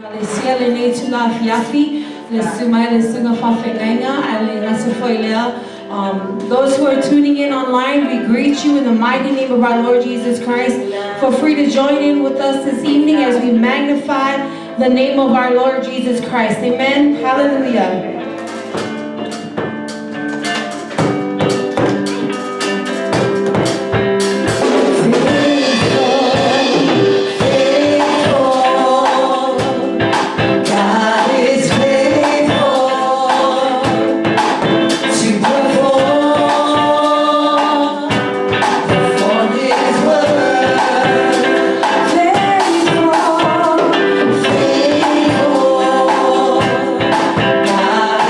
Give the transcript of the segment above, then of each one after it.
Ekalesia lenei itula afiafi, le susu mai o le susuga faafeagaiga, ae le gata foi i lea, those who are tuning in online, we greet you in the mighty name of our Lord Jesus Christ. Feel free to join in with us this evening as we magnify the name of our Lord Jesus Christ. Amen. Hallelujah. God is faithful to perform His word. Faithful, faithful, God.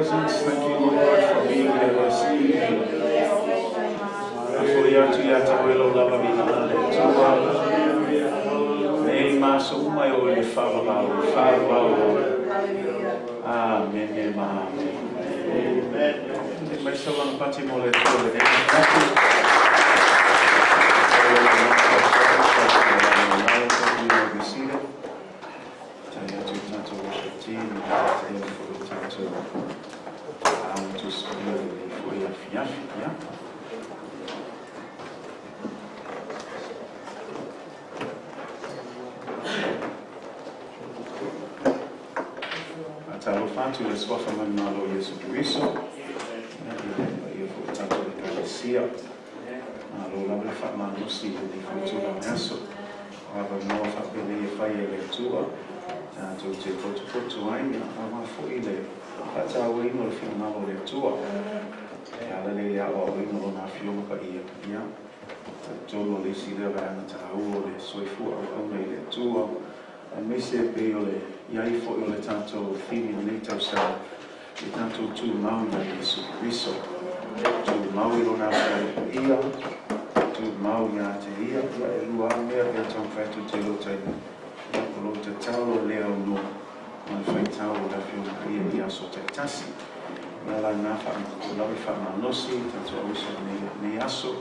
presence. Thank you, Lord, for being here this evening. Faafoi atu ia te oe lou lava viiga le Atua. Nei ma aso uma e oo i le faavavau, faavavau. Amene ma amene. Amen. Mai sau lavapati mo le Atua lenei afiafi. Be seated. Tai atu i tatou worship team, tai atu foi i tatou Tusi Paia lenei foi afiafi. Ia. Faatalofa atu i le suafa manumalo o Iesu Keriso. Ia, i le paia foi o tatou Ekalesia. Malo lava le faamalosi i lenei foi itula o le aso. O avanoa faapenei e fai e le Atua tatou te potopoto ai, aua foi le faatauaina o le finagalo o le Atua e ala lea i le aoaoina o Lona Afioga Paia. Ia, talitonu o le isi lea vaega taua o le soifua auauna i le Atua, aemaise e pei o le i ai foi o le tatou theme i lenei tausaga, i tatou tumau iā Iesu Keriso, tumau i Lona Afioga Paia, tumau iā te Ia. Ia, e lua lava mea pei ona taumafai atu i le tele o taimi, ia, o lou tatalo le aunoa ma le faitau o le Afioga Paia i aso taitasi. Ia la na o lava le faamalosi i tatou auuso i lenei aso.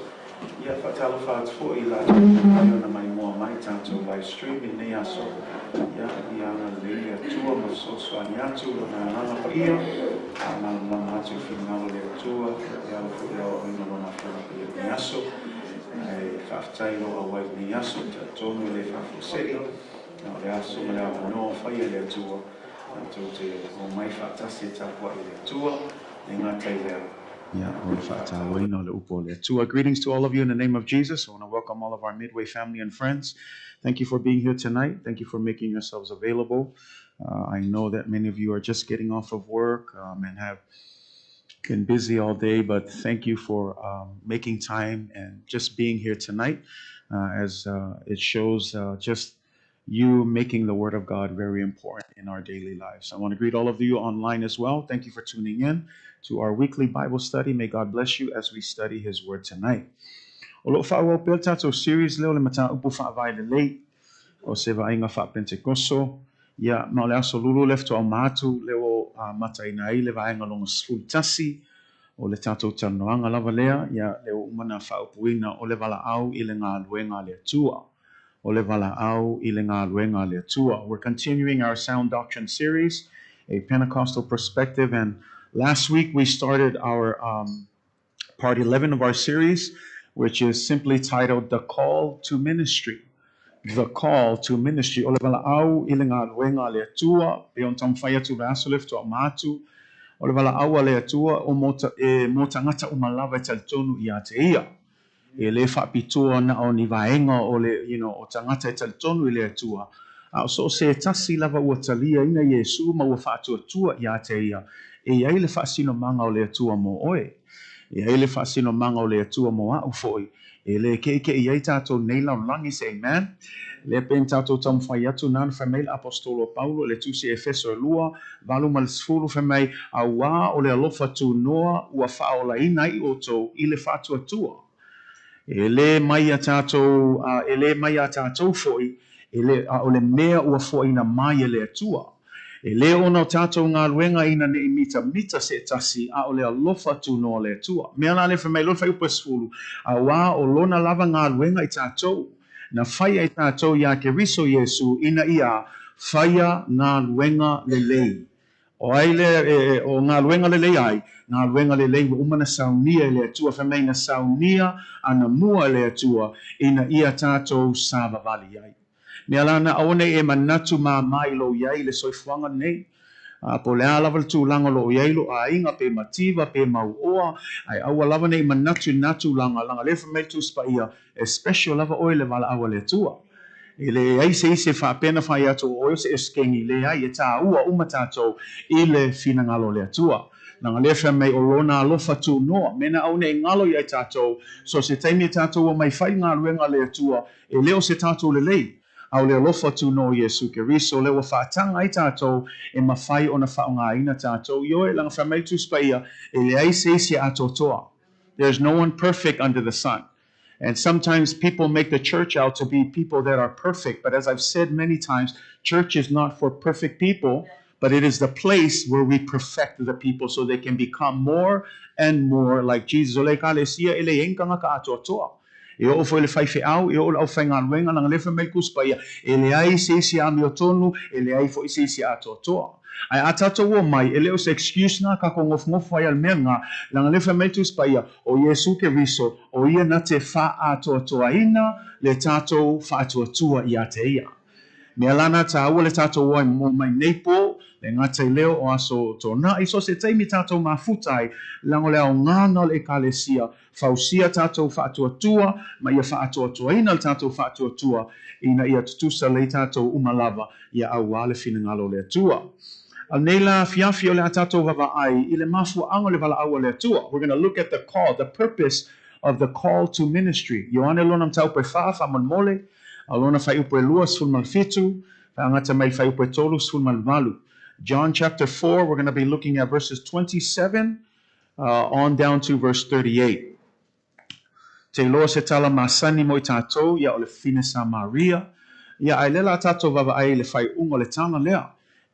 Ia, faatalofa atu foi i latou ua mafai ona maimoa mai tatou live stream i lenei aso. Ia, ia agalelei le Atua ma fesoasoani atu Lona Agaga Paia, faamalamalama atu i finagalo o le Atua e ala foi i le aoaoina o Lona Afioga Paia i lenei aso. Ae faafetai i lou auai i lenei aso, talitonu e le faafuasei, na o le aso ma le avanoa o faia e le Atua tatou te omai faatasi e tapuai i le Atua, le gata i lea, ia, o le faatauaina o le upu o le Atua. Greetings to all of you in the name of Jesus. I want to welcome all of our Midway family and friends. Thank you for being here tonight. Thank you for making yourselves available. I know that many of you are just getting off of work and have been busy all day, but thank you for making time and just being here tonight, as it shows just you making the Word of God very important in our daily lives. I want to greet all of you online as well. Thank you for tuning in to our weekly Bible study. May God bless you as we study His Word tonight. O lo o faaauau pea le tatou series lea o le mataupu faavae lelei o se vaaiga faa-Pentekoso. Ia, ma o le aso lulu lea faatoa uma atu lea ua amataina ai le vaega lona 11 o le tatou talanoaga lava lea, ia, lea ua uma ona faaupuina o le valaau i le galuega a le Atua. O le valaau i le galuega a le Atua. We're continuing our Sound Doctrine series, a Pentecostal perspective, and last week we started our part 11 of our series, which is simply titled The Call to Ministry. The Call to Ministry. O le valaau i le galuega a le Atua, pei ona taumafai atu i le aso lea faatoa uma atu, o le valaau a le Atua o mo, e mo tagata uma lava e talitonu ia te Ia. E le faapitoa na o ni vaega o le, o tagata e talitonu i le Atua, a o so o se tasi lava ua taliaina Iesu ma ua faatuatua ia te Ia, e i ai le faasinomaga o le Atua mo oe. E i ai le faasinomaga o le Atua mo a'u foi, e le ke'eke'e i ai tatou nei lalolagi. Say amen. Lea pei ona tatou taumafai atu na na fai mai le Aposetolo o Paulo i le tusi Efeso e 2, 8 ma le 10, fai mai, Auā o le alofa tunoa ua faaolaina ai outou i le faatuatua. E le mai iā tatou, a e le mai iā tatou foi, e le, a o le mea ua foaina mai e le Atua. E le ona o tatou galuega ina ne i mitamita se tasi, a o le alofa tunoa o le Atua. Mea la lea fai mai loa le fuaiupu e 10, Auā o lona lava galuega i tatou, na faia e tatou iā Keriso Iesu ina ia faia galuega lelei. O ai lea e, o galuega lelei ai? Galuega lelei ua uma na saunia e le Atua, fai mai na saunia anamua e le Atua ina ia tatou savavali ai. Mea la na aua nei e manatu māmā i lou i ai i le soifuaga lenei. A po o le a lava le tulaga o lo o i ai lou aiga, pe mativa, pe mauoa, ae aua lava nei manatu i lena tulaga, leaga lea fai mai le Tusi Paia, e special lava oe i le valaau a le Atua. E leai se isi e faapea na fai atu o oe o se esekeni, leai, e tāua uma tatou i le finagalo o le Atua. Leaga lea fai mai o Lona alofa tunoa, mea na aua nei galo iai tatou, so se taimi e tatou omai fai galuega a le Atua, e le o se tatou lelei. A o le alofa tunoa o Iesu Keriso lea ua faataga ai tatou e mafai ona faaaogaina tatou. Ioe, leaga fai mai le Tusi Paia, e leai se isi e atoatoa. There is no one perfect under the sun. And sometimes people make the church out to be people that are perfect. But as I've said many times, church is not for perfect people, but it is the place where we perfect the people so they can become more and more like Jesus. O le Ekalesia e leai ni tagata atoatoa. E oo foi i le faifeau, e oo i le aufaigaluega, leaga lea fai mai le Tusi Paia, e leai se isi e amiotonu, e leai foi se isi e atoatoa. Ae a tatou omai, e le o se excuse lena tatou nofonofo ai a le mea lena, leaga lea fai mai le Tusi Paia, o Iesu Keriso, o Ia na te faaatoatoaina le tatou faatuatua ia te Ia. Mea la na taua le tatou o omai nei po, le gata i lea o aso tona'i, so o se taimi tatou mafuta ai, leaga o le aoga na o le Ekalesia, fausia tatou faatuatua ma ia faaatoatoaina le tatou faatuatua ina ia tutusa lelei tatou uma lava ia auā le finagalo o le Atua. A o lenei la afiafi o le a tatou vaavaai i le mafuaaga o le valaau a le Atua. We're gonna look at the call, the purpose of the call to ministry. Ioane lona mataupu e fa, faamolemole, a o lona fuaiupu e 27, faagata mai i le fuaiupu e 38. John chapter 4, we're gonna be looking at verses 27 on down to verse 38. Te iloa se tala masani mo i tatou, ia o le fafine Samaria. Ia, a i lea la a tatou vaavaai i le faaiuga o le tala lea.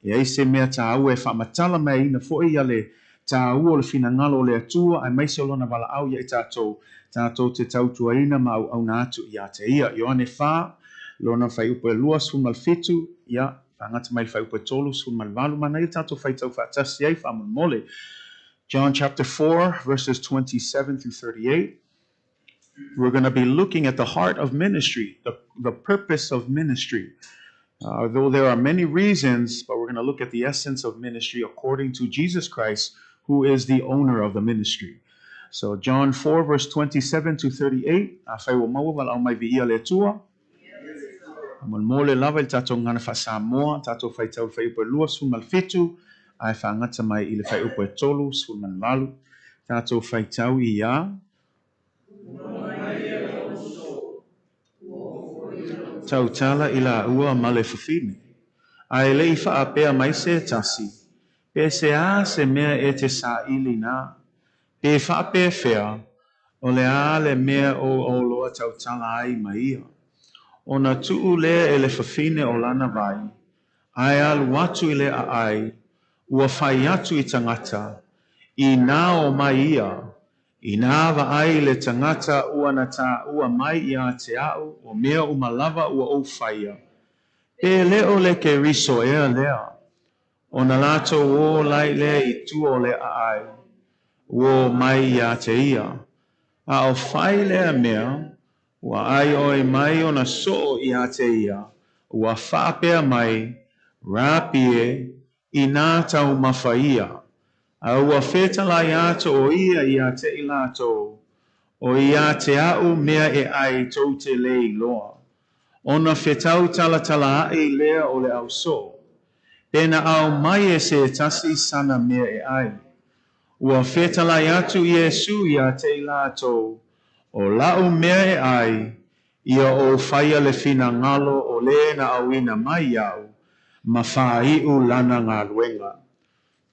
E ai se mea taua e faamatala mai aina foi ia le taua o le finagalo o le Atua aemaise o Lona valaau ia i tatou, tatou te tautuaina ma auauna atu ia te Ia. Ioane 4, lona fuaiupu e 27, ia, faagata mai le fuaiupu e 38, manaia tatou faitau faatasi ai faamolemole. John chapter 4, verses 27 through 38. We're going to be looking at the heart of ministry, the, the purpose of ministry. Although there are many reasons, but we're going to look at the essence of ministry according to Jesus Christ, who is the owner of the ministry. So, John 4, verse 27 to 38. Afai ua maua valaau mai viia le Atua. Faamolemole lava i le tatou gagana faa-Samoa, tatou faitau i le fuaiupu e 27 ae faagata mai i le fuaiupu e 38. Tatou faitau i a. Tautala i laua ma le fafine, a e le i faapea mai se tasi, Pe se a se mea e te saili na, pe faapefea, o le a le mea o oloa tautala ai ma ia? Ona tuu lea e le fafine o lana vai, ae alu atu i le aai, ua fai atu i tagata, Inā o mai ia, inā vaai le tagata ua na tāua mai iā te a'u o mea uma lava ua ou faia, pe le o le Keriso ea lea? Ona latou o lai lea i tua o le aai, ua o mai iā te ia. A o fai lea mea, ua ai oe mai ona soo iā te ia, ua faapea mai, Rapi e, inā taumafa ia. A ua fetalai atu o ia iā te i latou, O iā te a'u mea e ai tou te le iloa. Ona fetau talatala aʻe lea o le au soo. Pe na aumai e se tasi sana mea e ai. Ua fetalai atu Iesū iā te i latou, O laʻu mea e ai, ia ou faia le finagalo o le na auina mai iaʻu, ma faaiʻu lana galuega.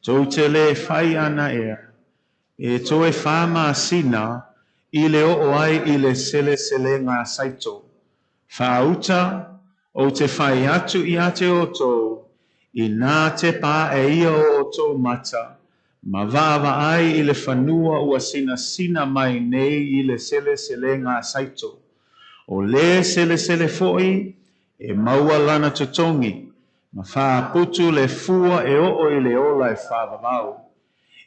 Tou te le fai ana ea, E toe whā masina i le oo ai i le seleselega a Saito. Whāuta, ou te whai atu i a te outou, inā te pā e ia o outou mata, ma vaavaai i le fanua ua sinasina mai nei i le seleselega a Saito. O le selesele foi e maua lana totogi, ma faaputu le fua e oo i le ola e faavavau.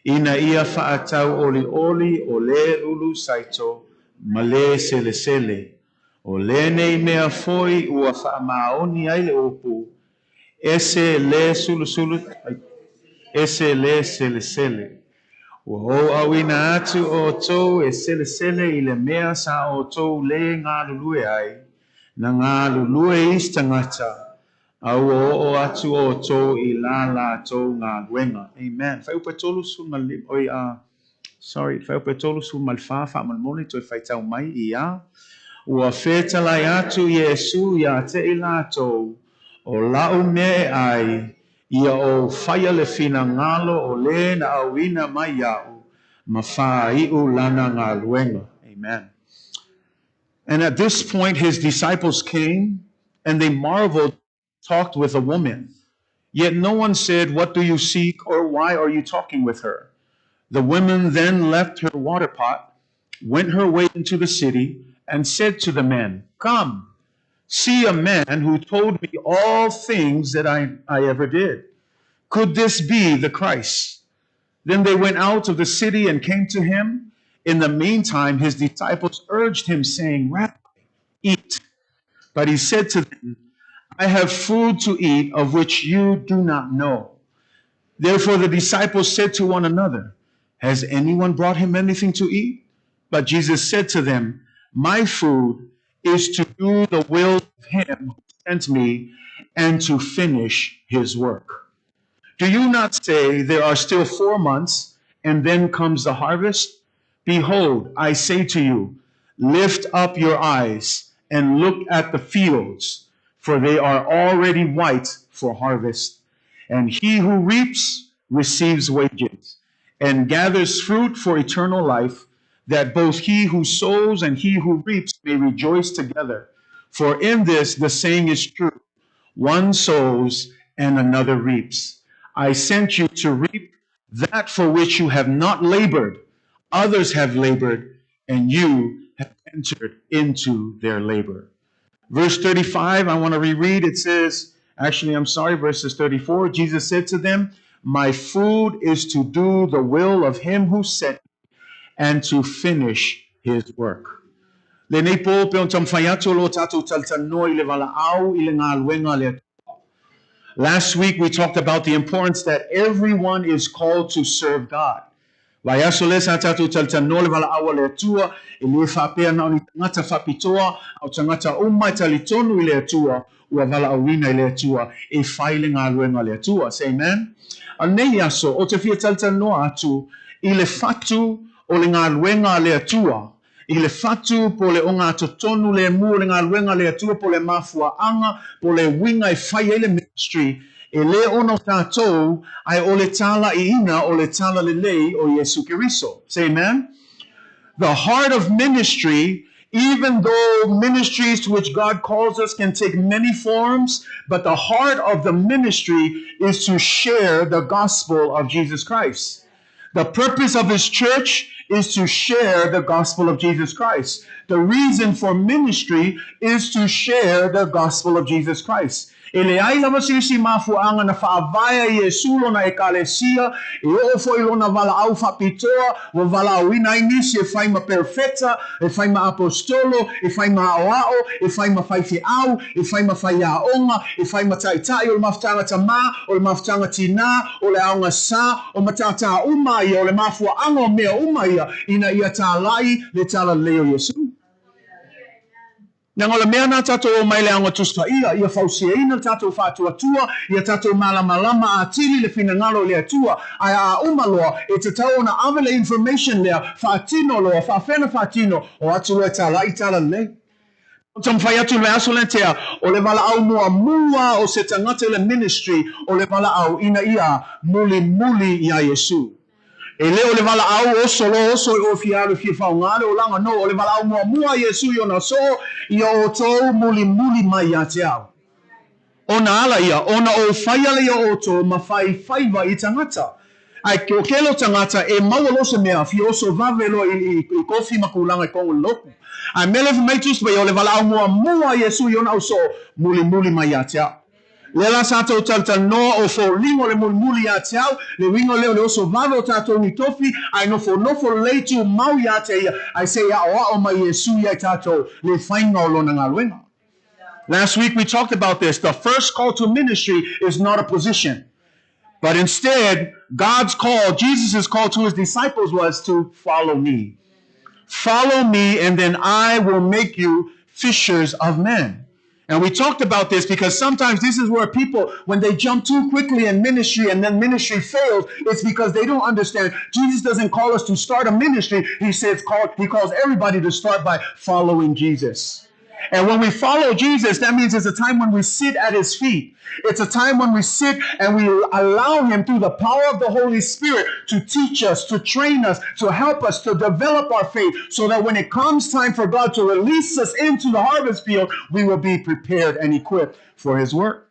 Ina ia faatauolioli o le lulu saito ma le selesele. O lenei mea foi ua faamaoni ai le upu, ese le sulusulu, ese le selesele. Ua ou auina atu outou e selesele i le mea sa outou le galulue ai, na galulue isi tagata, A ua oo atu outou i la latou galuega. Amen. Fuaiupu e 35, oi, a, sorry, fuaiupu e 34, faamolemole toe faitau mai i a. Ua fetalai atu Iesu iā te i latou, O laʻu mea e ʻai, ia ou faia le finagalo o le na ʻauina mai iaʻu, ma faaiʻu lana galuega. Amen. And at this point his disciples came, and they marveled talked with a woman. Yet no one said, What do you seek, or why are you talking with her? The woman then left her water pot, went her way into the city, and said to the men, Come, see a man who told me all things that I ever did. Could this be the Christ? Then they went out of the city and came to him. In the meantime, his disciples urged him, saying, Rabbi, eat. But he said to them, I have food to eat of which you do not know. Therefore the disciples said to one another, Has anyone brought him anything to eat? But Jesus said to them, My food is to do the will of him who sent me and to finish his work. Do you not say, There are still 4 months, and then comes the harvest? Behold, I say to you, lift up your eyes and look at the fields, for they are already white for harvest. And he who reaps receives wages and gathers fruit for eternal life, that both he who sows and he who reaps may rejoice together. For in this the saying is true, one sows and another reaps. I sent you to reap that for which you have not labored. Others have labored, and you have entered into their labor. Verse 35, I want to reread. It says, actually, I'm sorry, verses 34, Jesus said to them, My food is to do the will of him who sent me and to finish his work. Lenei po pe on taumafai atu o lo o tatou talatalanoa i le valaau i le galuega a le Atua. Last week we talked about the importance that everyone is called to serve God. Vaiaso lea sa tatou talatalanoa le valaau a le Atua, e le faapea na o ni tagata faapitoa, a o tagata uma e talitonu i le Atua, ua valaauina i le Atua e fai le galuega a le Atua. Say amen. A o lenei aso, ou te fia talatalanoa atu i le fatu o le galuega a le Atua, i le fatu po o le ogatotonu lemu o le galuega a le Atua po o le mafuaaga po o le uiga e fai ai le ministry, e le ona o tatou, ae o le talaiina o le talalelei o Iesu Keriso. Say amen. The heart of ministry, even though ministries to which God calls us can take many forms, but the heart of the ministry is to share the gospel of Jesus Christ. The purpose of his church is to share the gospel of Jesus Christ. The reason for ministry is to share the gospel of Jesus Christ. E leai lava se isi mafuaaga na faavae ai Iesu lona Ekalesia, e oo foi lona valaau faapitoa, ua valaauina ai nisi e fai ma perofeta, e fai ma aposetolo, e fai ma aoao, e fai ma faifeau, e fai ma faiaoga, e fai ma taitai o le mafutaga tamā, o le mafutaga tinā, o le aoga sā, o matātā uma ia, o le mafuaaga o mea uma ia, ina ia tālai le talalelei o Iesu. Leaga o le mea na tatou o mai le Aoga Tusi Paia, ia fausiaina le tatou faatuatua, ia tatou malamalama atili le finagalo i le Atua, ae a uma loa, e tatau ona ave le information lea, faatino loa, faafea na faatino, o atu loa e talai talalelei. Ou taumafai atu i le vaiaso lea tea, o le valaau muamua o se tagata i le ministry, o le valaau ina ia mulimuli iā Iesu. E le o le valaau oso loa oso i oe fia alu e fia faaaoga le olaga, no, o le valaau muamua a Iesu i ona soo, ia outou mulimuli mai ia te au. Ona ala ia, ona ou fai ala ia outou ma fai faiva i tagata. Ae o kelo tagata e maua loa se mea, fia oso vave loa i kofi ma kulaga i kongo le loku. Ae mea lea fai mai Tusi Paia, o le valaau muamua a Iesu i ona au soo, mulimuli mai ia te au. Lea la sa tou talatalanoa o foliga o le mulimuli ia te au, le uiga lea o le oso vave o tatou ni tofi, ae nofonofo lelei tumau ia te ia, ae se i aʻoaʻo mai Iesu ia i tatou le faiga o lona galuega. Last week we talked about this. The first call to ministry is not a position. But instead, God's call, Jesus' call to his disciples was to follow me. Follow me, and then I will make you fishers of men. And we talked about this because sometimes this is where people, when they jump too quickly in ministry and then ministry fails, it's because they don't understand. Jesus doesn't call us to start a ministry. He says, he calls everybody to start by following Jesus. And when we follow Jesus, that means it's a time when we sit at his feet. It's a time when we sit and we allow him through the power of the Holy Spirit to teach us, to train us, to help us, to develop our faith, so that when it comes time for God to release us into the harvest field, we will be prepared and equipped for his work.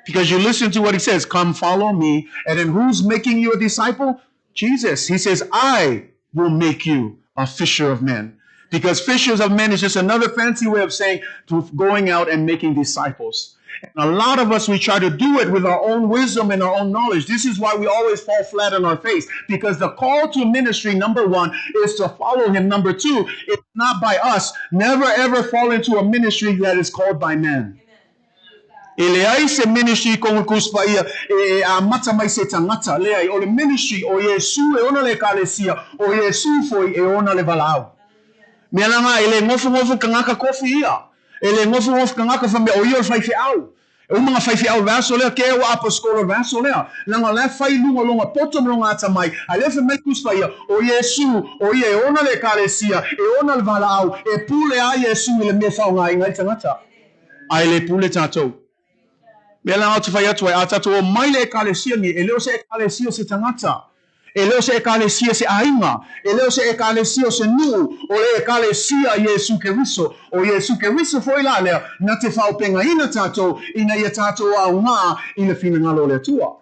Because you listen to what he says, come follow me. And then who's making you a disciple? Jesus. He says, I will make you a fisher of men. Because fishers of men is just another fancy way of saying to going out and making disciples. And a lot of us, we try to do it with our own wisdom and our own knowledge. This is why we always fall flat on our face. Because the call to ministry, number one, is to follow him. Number two, it's not by us. Never, ever fall into a ministry that is called by man. E leai se ministry ko kuspa ia e a mata mai se tangata leai o le ministry o Iesu e ona le ekalesia o Iesu foi e ona le valaau. Mea langa e le ngofo kangaka kofi ia. E le ngofo kangaka fa mea o ia o le faifeau. E uma nga faifeau vaso lea ke o apostola vaso lea. Langa le fai lunga longa poto longa ata mai. A le fa mai kuspa ia o Iesu o ia e ona le ekalesia e ona le valaau e pule a Iesu i le mea whaonga i ngai tangata. A e le pule tātou. Mea langa o te whai atu ai, a tātou o mai le ekalesia ni, e leo se ekalesia se tangata. E leo se ekalesia se ainga. E leo se ekalesia se nuu. O le ekalesia Iesu Keriso. O Iesu Keriso foi la lea, na te whaopenga ina tātou, ina ia tātou au ngā, i le whina le atua.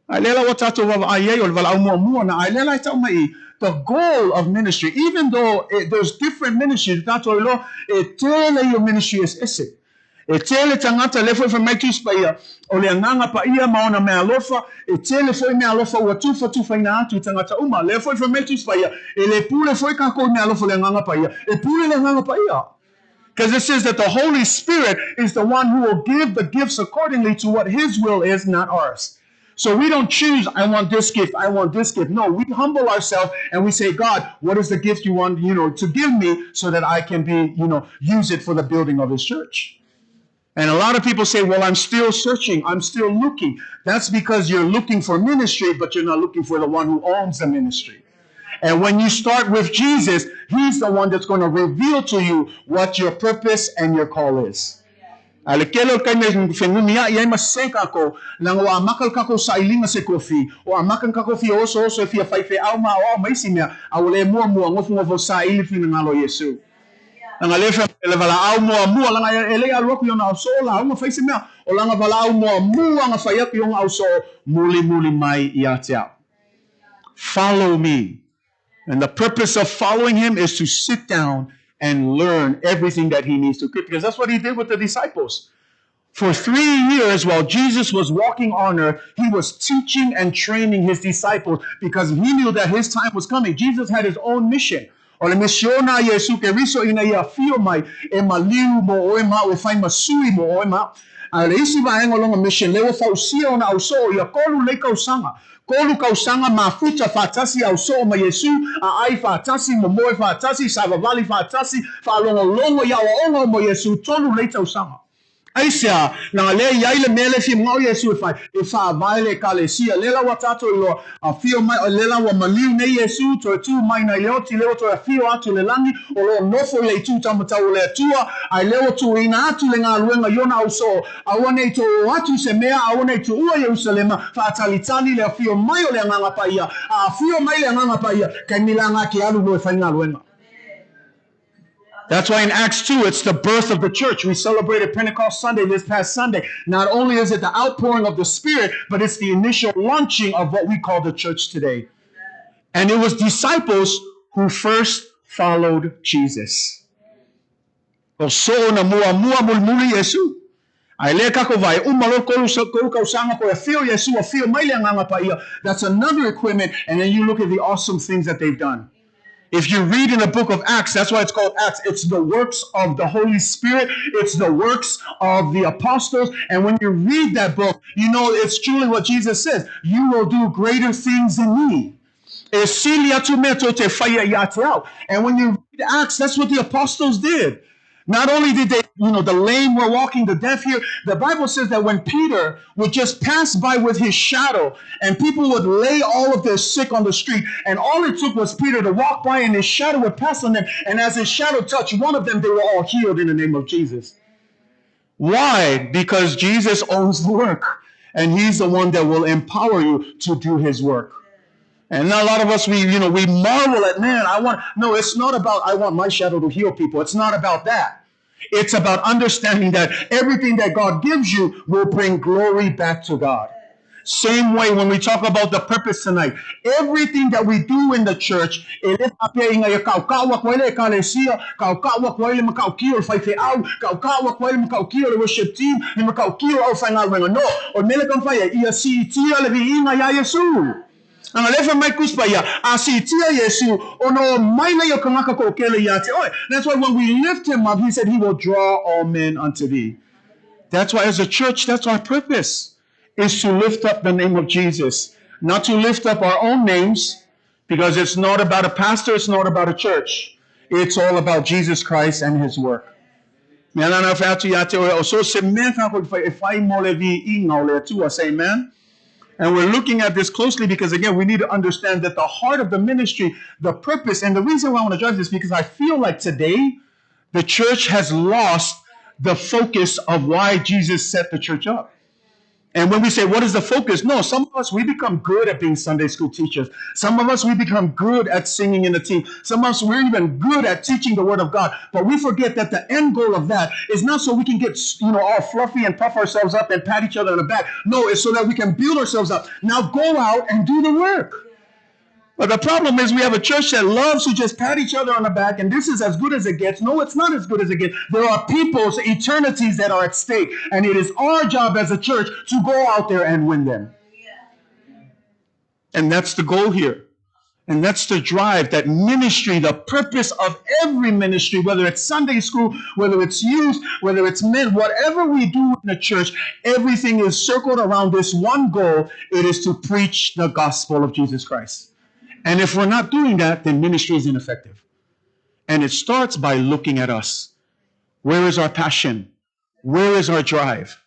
Ai lela o tātou wawa ai ai, o le wala au mua mua na, ai lela i tau mai, the goal of ministry, even though there's different ministries, tātou i lo, e tele i o ministry es ese. E tele tangata le foi mai tuspa ia, o le anganga pa ia ma ona mea alofa, e tele foi mea alofa ua tufa tufa ina atu i tangata uma. Le foi mai tuspa ia, e le pule foi kako mea alofa le anganga pa ia, e pule le anganga pa ia. Because it says that the Holy Spirit is the one who will give the gifts accordingly to what his will is, not ours. So we don't choose, I want this gift, I want this gift. No, we humble ourselves and we say, God, what is the gift you want, to give me so that I can be, use it for the building of his church. And a lot of people say, well, I'm still searching, I'm still looking. That's because you're looking for ministry, but you're not looking for the one who owns the ministry. And when you start with Jesus, he's the one that's going to reveal to you what your purpose and your call is. A le kele o kai me whengumi a ia ima se kako, langa o a makal kako sa ilinga se kofi, o a makal kako fi oso oso e fia whaiwhe au ma o au maisi mea, a o le mua mua ngofu ngofu sa ili whina ngalo Yesu. Langa le wha le wala au mua mua, langa e le alu aku iona au so la, unga whaisi mea, o langa wala au mua mua nga whai aku iona au so, muli muli mai ia te au. Follow me. And the purpose of following him is to sit down and learn everything that he needs to get, because that's what he did with the disciples. For 3 years, while Jesus was walking on earth, he was teaching and training his disciples because he knew that his time was coming. Jesus had his own mission. O le misiona Yesu Keriso ina ia fio mai e maliu mo oe ma o whai masui mo oe ma. A le isi vaenga longa mission, lewa whausia ona au so ia kolu le kausanga. Kolu kausanga mafuta whatasi au so ma Yesu, a ai whatasi, mo moe whatasi, savavali whatasi, whalongo longo ia o mo Yesu, tolu le tausanga. Aisea, nanga le iai le mele fi ngau Yesu e whai, e wha le kalesia, lela wa tātou i loa, a fio mai, lela wa maliu nei Yesu, toe tū mai nei leo, ti leo toe fio atu le langi, o leo nofo i le i tū tamatau o le atua, ai leo tū ina atu le ngā luenga iona au so, aua nei tō atu se mea, aua nei tō ua Yerusalema, whaatalitali le fio mai o le anganga pa ia, a fio mai le anganga pa ia, kai milanga ke alu lo e whai ngā luenga. That's why in Acts 2, it's the birth of the church. We celebrated Pentecost Sunday this past Sunday. Not only is it the outpouring of the Spirit, but it's the initial launching of what we call the church today. And it was disciples who first followed Jesus. O so na mua mua mulmuli Yesu. Ai le kako vai umalo kolu kolu kausanga ko e fio Yesu a fio mai le anganga pa ia. That's another equipment. And then you look at the awesome things that they've done. If you read in the book of Acts, that's why it's called Acts. It's the works of the Holy Spirit. It's the works of the apostles. And when you read that book, you know it's truly what Jesus says. You will do greater things than me. And when you read Acts, that's what the apostles did. Not only did they, you know, the lame were walking, the deaf here. The Bible says that when Peter would just pass by with his shadow and people would lay all of their sick on the street, and all it took was Peter to walk by and his shadow would pass on them. And as his shadow touched one of them, they were all healed in the name of Jesus. Why? Because Jesus owns the work and he's the one that will empower you to do his work. And a lot of us, we, you know, we marvel at, man, I want, no, it's not about, I want my shadow to heal people. It's not about that. It's about understanding that everything that God gives you will bring glory back to God. Same way when we talk about the purpose tonight, everything that we do in the church, e le faapea ina ia kaukau atu ai le ekalesia, kaukau atu ai le matautia o le faifeau, kaukau atu ai le matautia o le worship team, le matautia o le aufaigaluega. No, o le mea lea e taumafai ai, ia siitia le viiga iā Iesu. Ana lea fai mai Tusi Paia, a siitia Iesu, ona o mai lea o tagata toatele ia te oe. That's why when we lift him up, he said he will draw all men unto thee. That's why as a church, that's our purpose, is to lift up the name of Jesus. Not to lift up our own names, because it's not about a pastor, it's not about a church. It's all about Jesus Christ and his work. Mea nana whai atu ia te oe, o so se mea kākou i whai, e whai mo le viiga o le Atua. Say amen. And we're looking at this closely because, again, we need to understand that the heart of the ministry, the purpose, and the reason why I want to drive this is because I feel like today the church has lost the focus of why Jesus set the church up. And when we say, what is the focus? No, some of us, we become good at being Sunday school teachers. Some of us, we become good at singing in the team. Some of us, we're even good at teaching the word of God. But we forget that the end goal of that is not so we can get, you know, all fluffy and puff ourselves up and pat each other on the back. No, it's so that we can build ourselves up. Now go out and do the work. But the problem is we have a church that loves to just pat each other on the back, and this is as good as it gets. No, it's not as good as it gets. There are people's eternities that are at stake, and it is our job as a church to go out there and win them. And that's the goal here. And that's the drive, that ministry, the purpose of every ministry, whether it's Sunday school, whether it's youth, whether it's men, whatever we do in the church, everything is circled around this one goal. It is to preach the gospel of Jesus Christ. And if we're not doing that, then ministry is ineffective. And it starts by looking at us. Where is our passion? Where is our drive?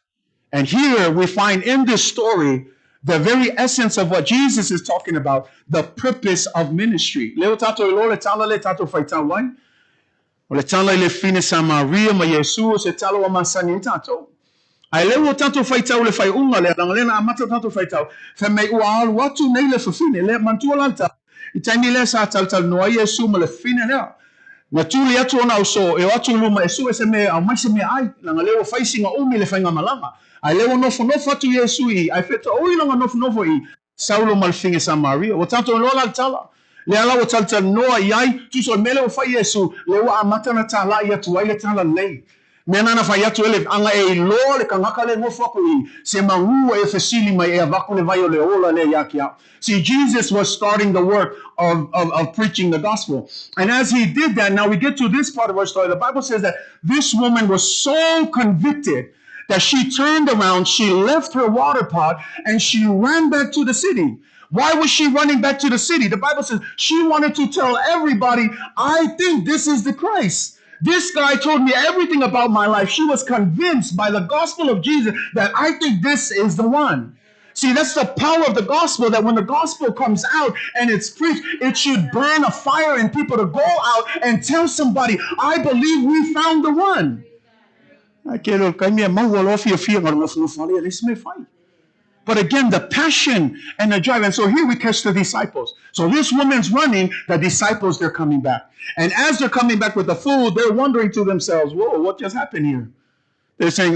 And here we find in this story the very essence of what Jesus is talking about, the purpose of ministry. Leo tatou iloa le tala lea tatou faitau ai. O le tala i le fafine Samaria ma Iesu o se tala ua masani ai tatou. Ae lea ua tatou faitau i le faaiuga lea, leaga lea na amata tatou faitau, fai mai ua alu atu nei le fafine, lea manatua la le tala, i taimi lea sa talatalanoa ai Iesu ma le fafine lea. Na tuli atu ona uso e o atu i luma e sue se mea e aumai se meaai, leaga lea ua fai sina umi le faigamalaga. Ae lea ua nofonofo atu Iesu i i, ae fetaui lona nofonofo i i, Saulo ma le fafine Samaria. Ua tatou iloa la le tala. Lea la ua talatalanoa i ai, tusa o le mea lea ua fai Iesu, lea ua amata ona talai atu ai le talalelei. Mea nana fai atu ele aga e iloa le kangaka lea e nofo aku i se magu e fesili mai e avaku le vai o le ola lea ia te au. See, Jesus was starting the work of, of, of preaching the gospel. And as he did that, now we get to this part of our story. The Bible says that this woman was so convicted that she turned around, she left her water pot, and she ran back to the city. Why was she running back to the city? The Bible says she wanted to tell everybody, I think this is the Christ. This guy told me everything about my life. She was convinced by the gospel of Jesus that I think this is the one. See, that's the power of the gospel, that when the gospel comes out and it's preached, it should burn a fire in people to go out and tell somebody, I believe we found the one. But again, the passion and the drive. And so here we catch the disciples. So this woman's running, the disciples, they're coming back. And as they're coming back with the food, they're wondering to themselves, whoa, what just happened here? They're saying,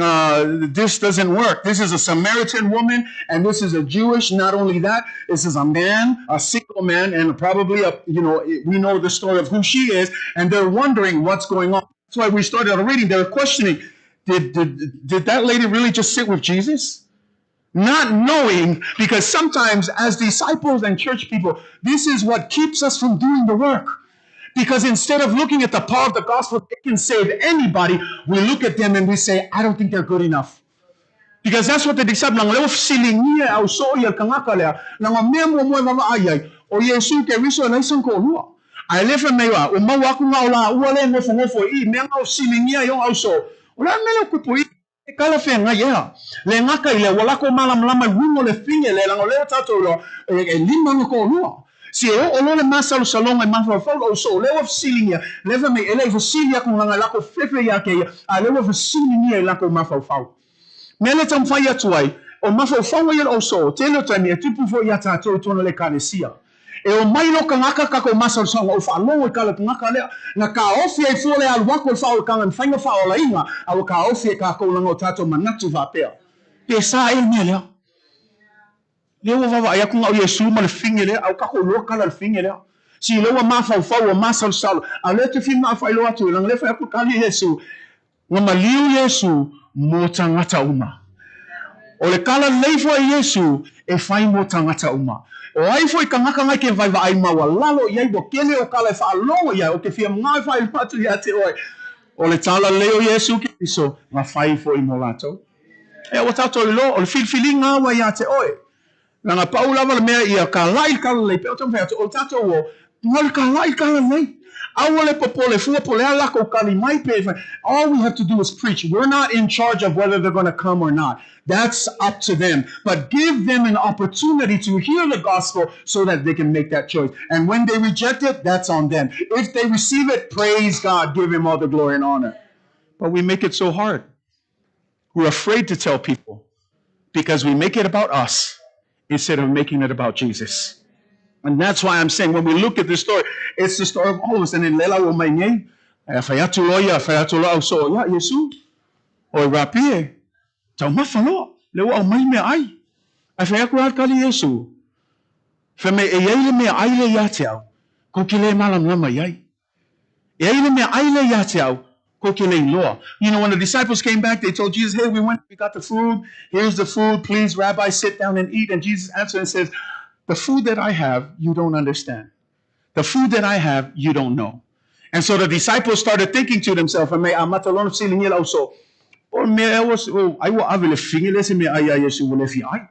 this doesn't work. This is a Samaritan woman, and this is a Jewish. Not only that, this is a man, a single man, and probably, a, you know, we know the story of who she is, and they're wondering what's going on. That's why we started our reading. They're questioning, did, did, did that lady really just sit with Jesus? Not knowing, because sometimes as disciples and church people, this is what keeps us from doing the work. Because instead of looking at the power of the gospel, it can save anybody, we look at them and we say, I don't think they're good enough. Because that's what the disciples, leaga lea ua fesiligia e ausoo ia le tagata lea, leaga o mea muamua e vaavaai ai, o Iesu Keriso e leai sana toalua. Ae le fai mai ua maua aku na o laua lea e nofonofo i i mea na o fesiligia ai ona ausoo, o le a le mea lea ua tupu i i? E talafeagai ea. Le gata i lea, ua latou malamalama i uiga o le fine lea, leaga o lea ua tatou iloa, e lima ona toalua. Si e oo loa le masalosaloga i mafaufau lou soo, lea ua fesiligia, lea fai mai, e le i fesili atu leaga e latou fefe ia te ia, a lea ua fesiligia i latou mafaufau. Mea lea e taumafai atu ai, o mafaufauga ia o le soo, tele o taimi e tupu foi ia tatou i totonu o le Ekalesia. E omai loa tagata tatou masalosaloga o faalogo i tala tagata lea na taofi ai fua le alu atu o le faaolataga i faiga faaolaina a ua taofi e tatou leaga o tatou manatu faapea pe sa ea le mea lea. Lea ua vaavaai atu na o Iesu ma le fine lea a ua tatou iloa tala le fine lea. Si lea ua mafaufau ua masalosalo a lea te fia faailoa atu leaga lea fai atu tali Iesu Na maliu Iesu mo tagata uma. O le tala lelei foi a Iesu e fai mo tagata uma. O ai foi tagata ngai ke vaevaai maualalo i ai ua kele o tala e faalogo i ai, o ke fia mga e faailoa atu ia te oe, o le tala lelei o Iesu Keriso na fai foi mo latou. Ea ua tatou iloa, o le filifiliga a ua ia te oe. Leaga pau lava le mea ia kalai le talalelei, pei o taumafai atu, o le tatou o, na o le kalai le talalelei. Aua le popole fua po o le a lakou kali mai pe fai. All we have to do is preach. We're not in charge of whether they're gonna come or not. That's up to them. But give them an opportunity to hear the gospel so that they can make that choice. And when they reject it, that's on them. If they receive it, praise God, give him all the glory and honor. But we make it so hard. We're afraid to tell people because we make it about us instead of making it about Jesus. And that's why I'm saying when we look at this story, it's the story of all of us. And in lela o mai nei, e fai atu loa ia, fai atu loa au so, ia, Iesu, o e rapi e, taumafa loa, le ua aumai mea ai. Ae fai atu la kali Iesu, fai mai e iai le mea ai le ia te au, kou ke le malamalama i ai. E ai le mea ai le ia te au, kou ke le iloa. You know, when the disciples came back, they told Jesus, hey, we went, we got the food. Here's the food. Please, Rabbi, sit down and eat. And Jesus answered and says, the food that I have, you don't understand. The food that I have, you don't know. And so the disciples started thinking to themselves, me a matalona fesilingia le ausoo, o le mea ea ua, ai ua ave le fine lea se mea ai ia Iesu ua le fia ai.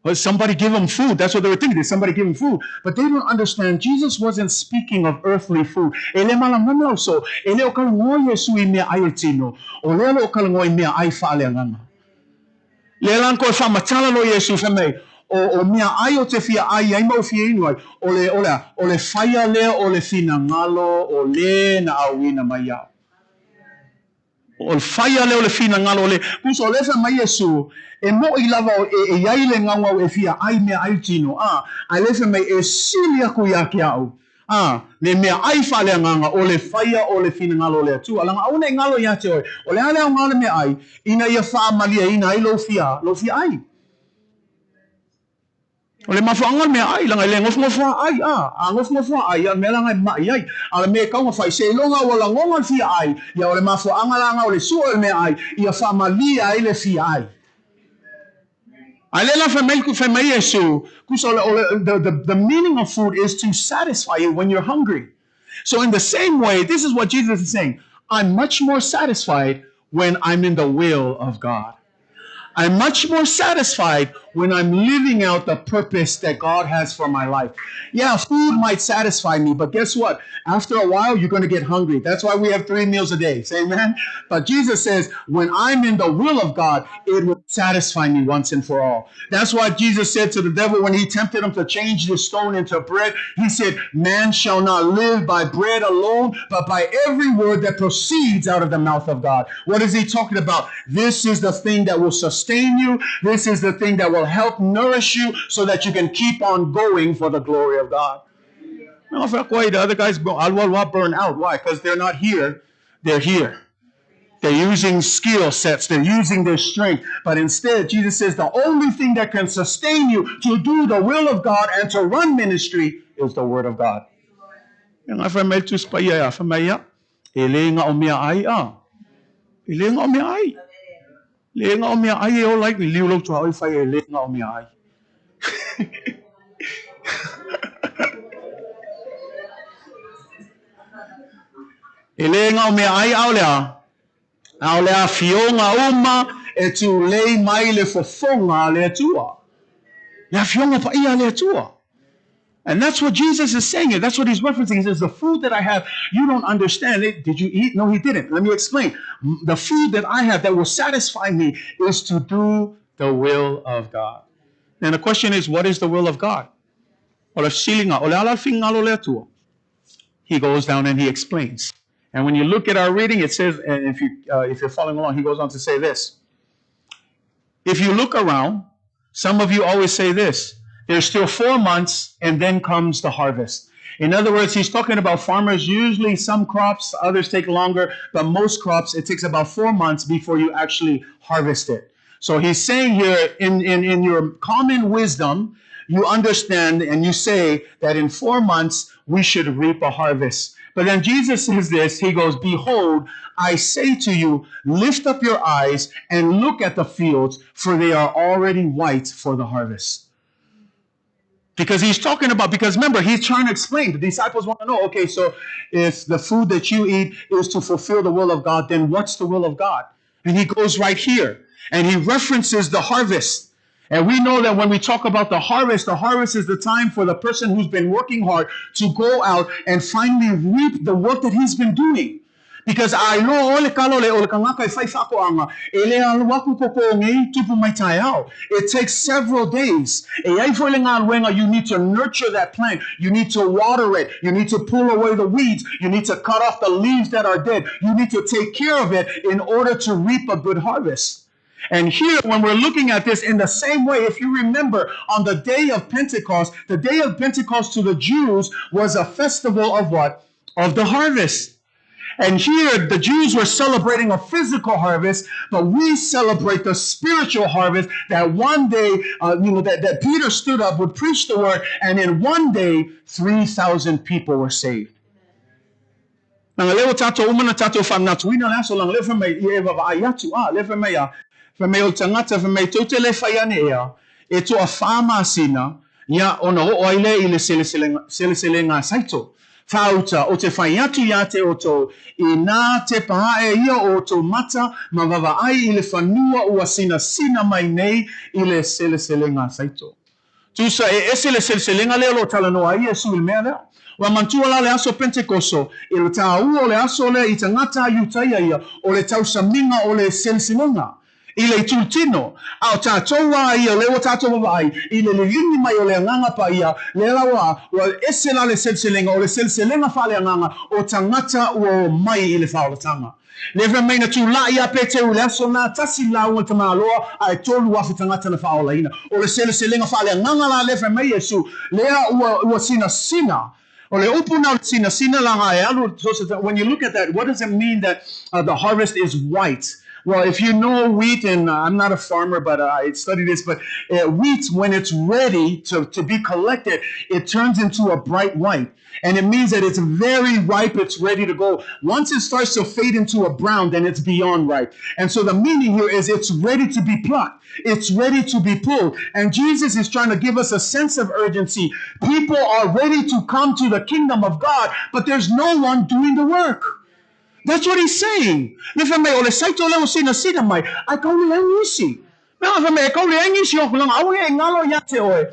Well, somebody give him food. That's what they were thinking. Did somebody give him food? But they don't understand Jesus wasn't speaking of earthly food. E le malamalama lau so, e le o kalagoa Iesu i mea ai o le tino, o lea lo o kalagoa i mea ai faaleagaga. Lea la na toe faamatala loa Iesu fai mai, o, o mea ai o te fia ai ai ma ou fia inu ai, o le, o le a? O le faia lea o le finagalo o le na auina mai iaʻu. O le faia lea o le finagalo o le uso, o lea fai mai Iesu, e moʻi lava o e, e iai le gaugau e fia ai mea ai tino, a, ae lea fai mai e sili aku ia te au, a, le mea ai faaleagaga o le faia o le finagalo o le Atua. Leaga aua nei galo ia te oe, o le a le aoga o le mea ai, ina ia faamalieina ai lou fia, lou fia ai. O le mafuaaga o le mea ai, leaga e le nofonofo a ai, a, a nofonofo a ai, ia o le mea la e maʻi ai. A o le mea e tau na fai, seiloga ua lagona le fia ai, ia o le mafuaaga la o le sue o le mea ai, ia faamalie ai le fia ai. Ae lea la fai mai, fai mai Iesu, kusa o le, o le, the, the, the meaning of food is to satisfy you when you're hungry. So in the same way, this is what Jesus is saying, I'm much more satisfied when I'm in the will of God. I'm much more satisfied when I'm living out the purpose that God has for my life. Yeah, food might satisfy me, but guess what? After a while, you're going to get hungry. That's why we have 3 meals a day. Say amen. But Jesus says, when I'm in the will of God, it will satisfy me once and for all. That's why Jesus said to the devil when he tempted him to change the stone into bread, he said, man shall not live by bread alone, but by every word that proceeds out of the mouth of God. What is he talking about? This is the thing that will sustain you. This is the thing that will help nourish you so that you can keep on going for the glory of God. No, the other guys burn out. Why? Because they're not here. They're here. They're using skill sets. They're using their strength. But instead, Jesus says the only thing that can sustain you to do the will of God and to run ministry is the word of God. E fai mai le Tusi Paia, fai mai ia, e le gao mea ai, a. E le gao mea ai. Le gao mea ai e ola ai, liu lau tuaoi fai e le gao mea ai. E le gao mea ai, ʻaʻole a, ʻaʻole afioga uma e tulei mai le fofoga a le Atua. Le afioga paia a le Atua. And that's what Jesus is saying here. That's what he's referencing. He says, The food that I have, you don't understand it. Did you eat? No, he didn't. Let me explain. The food that I have that will satisfy me is to do the will of God. And the question is, what is the will of God? O le fesiliga, o le a la le finagalo o le Atua. He goes down and he explains. And when you look at our reading, it says, and if you're following along, he goes on to say this. If you look around, some of you always say this, there's still 4 months and then comes the harvest. In other words, he's talking about farmers, usually some crops, others take longer, but most crops, it takes about 4 months before you actually harvest it. So he's saying here, in your common wisdom, you understand and you say that in 4 months we should reap a harvest. But then Jesus says this, he goes, Behold, I say to you, lift up your eyes and look at the fields, for they are already white for the harvest. Because he's talking about, because remember, he's trying to explain. The disciples want to know, okay, so if the food that you eat is to fulfill the will of God, then what's the will of God? And he goes right here and he references the harvest. And we know that when we talk about the harvest is the time for the person who's been working hard to go out and finally reap the work that he's been doing. Because a iloa o le kalo le o le kangaka e fai whakoanga, e le alu aku koko ngei tupu mai tai ao. It takes several days. E ai fo le ngā you need to nurture that plant. You need to water it. You need to pull away the weeds. You need to cut off the leaves that are dead. You need to take care of it in order to reap a good harvest. And here, when we're looking at this in the same way, if you remember, on the day of Pentecost, the day of Pentecost to the Jews was a festival of what? Of the harvest. And here, the Jews were celebrating a physical harvest, but we celebrate the spiritual harvest that one day, that Peter stood up, would preach the word, and in one day, 3,000 people were saved. Langa leo tato umana tato whanatuina le aso langa leo whamei i e wawa ai atu a le whamei a whamei o tangata whamei tau te le whaiane ea e toa whāmasina ia ona o aile i le seleselenga saito. Whauta o te whai atu ia te oto i nā te pahae ia o tō mata ma wawa ai i le whanua ua sina sina mai nei i le seleselenga saito. Tusa e ese le seleselenga lea lo talanoa ai Iesu i le mea lea. Ua mantua la le aso Pentekoso, i le tāua o le aso lea i tagata Iutaia ia, o le tausamiga o le seleselega i le itulutino. A o tātou a ia, lea ua tātou vavaai, i le liligi mai o le Agaga Paia, lea la ua, ua ese la le seleselega, o le seleselega faaleagaga o tagata ua omai i le faaolataga. Le fai mai na tula'i ia Peteru i le aso na tasi lauga le tamāloa, ae 3,000 tagata na faaolaina. O le seleselega faaleagaga la lea fai mai Iesu, lea ua, ua sinasina. O le upu na sinasina laga e alu, so when you look at that, what does it mean that the harvest is white? Well, if you know wheat, and I'm not a farmer, but I studied this, but wheat, when it's ready to be collected, it turns into a bright white. And it means that it's very ripe, it's ready to go. Once it starts to fade into a brown, then it's beyond ripe. And so the meaning here is it's ready to be plucked. It's ready to be pulled. And Jesus is trying to give us a sense of urgency. People are ready to come to the kingdom of God, but there's no one doing the work. That's what he's saying. Le fai mai o le saito leo sina sina mai, ai kau le isi. Mea fai mai, kau le isi o kulanga, au e ngalo ia te oe.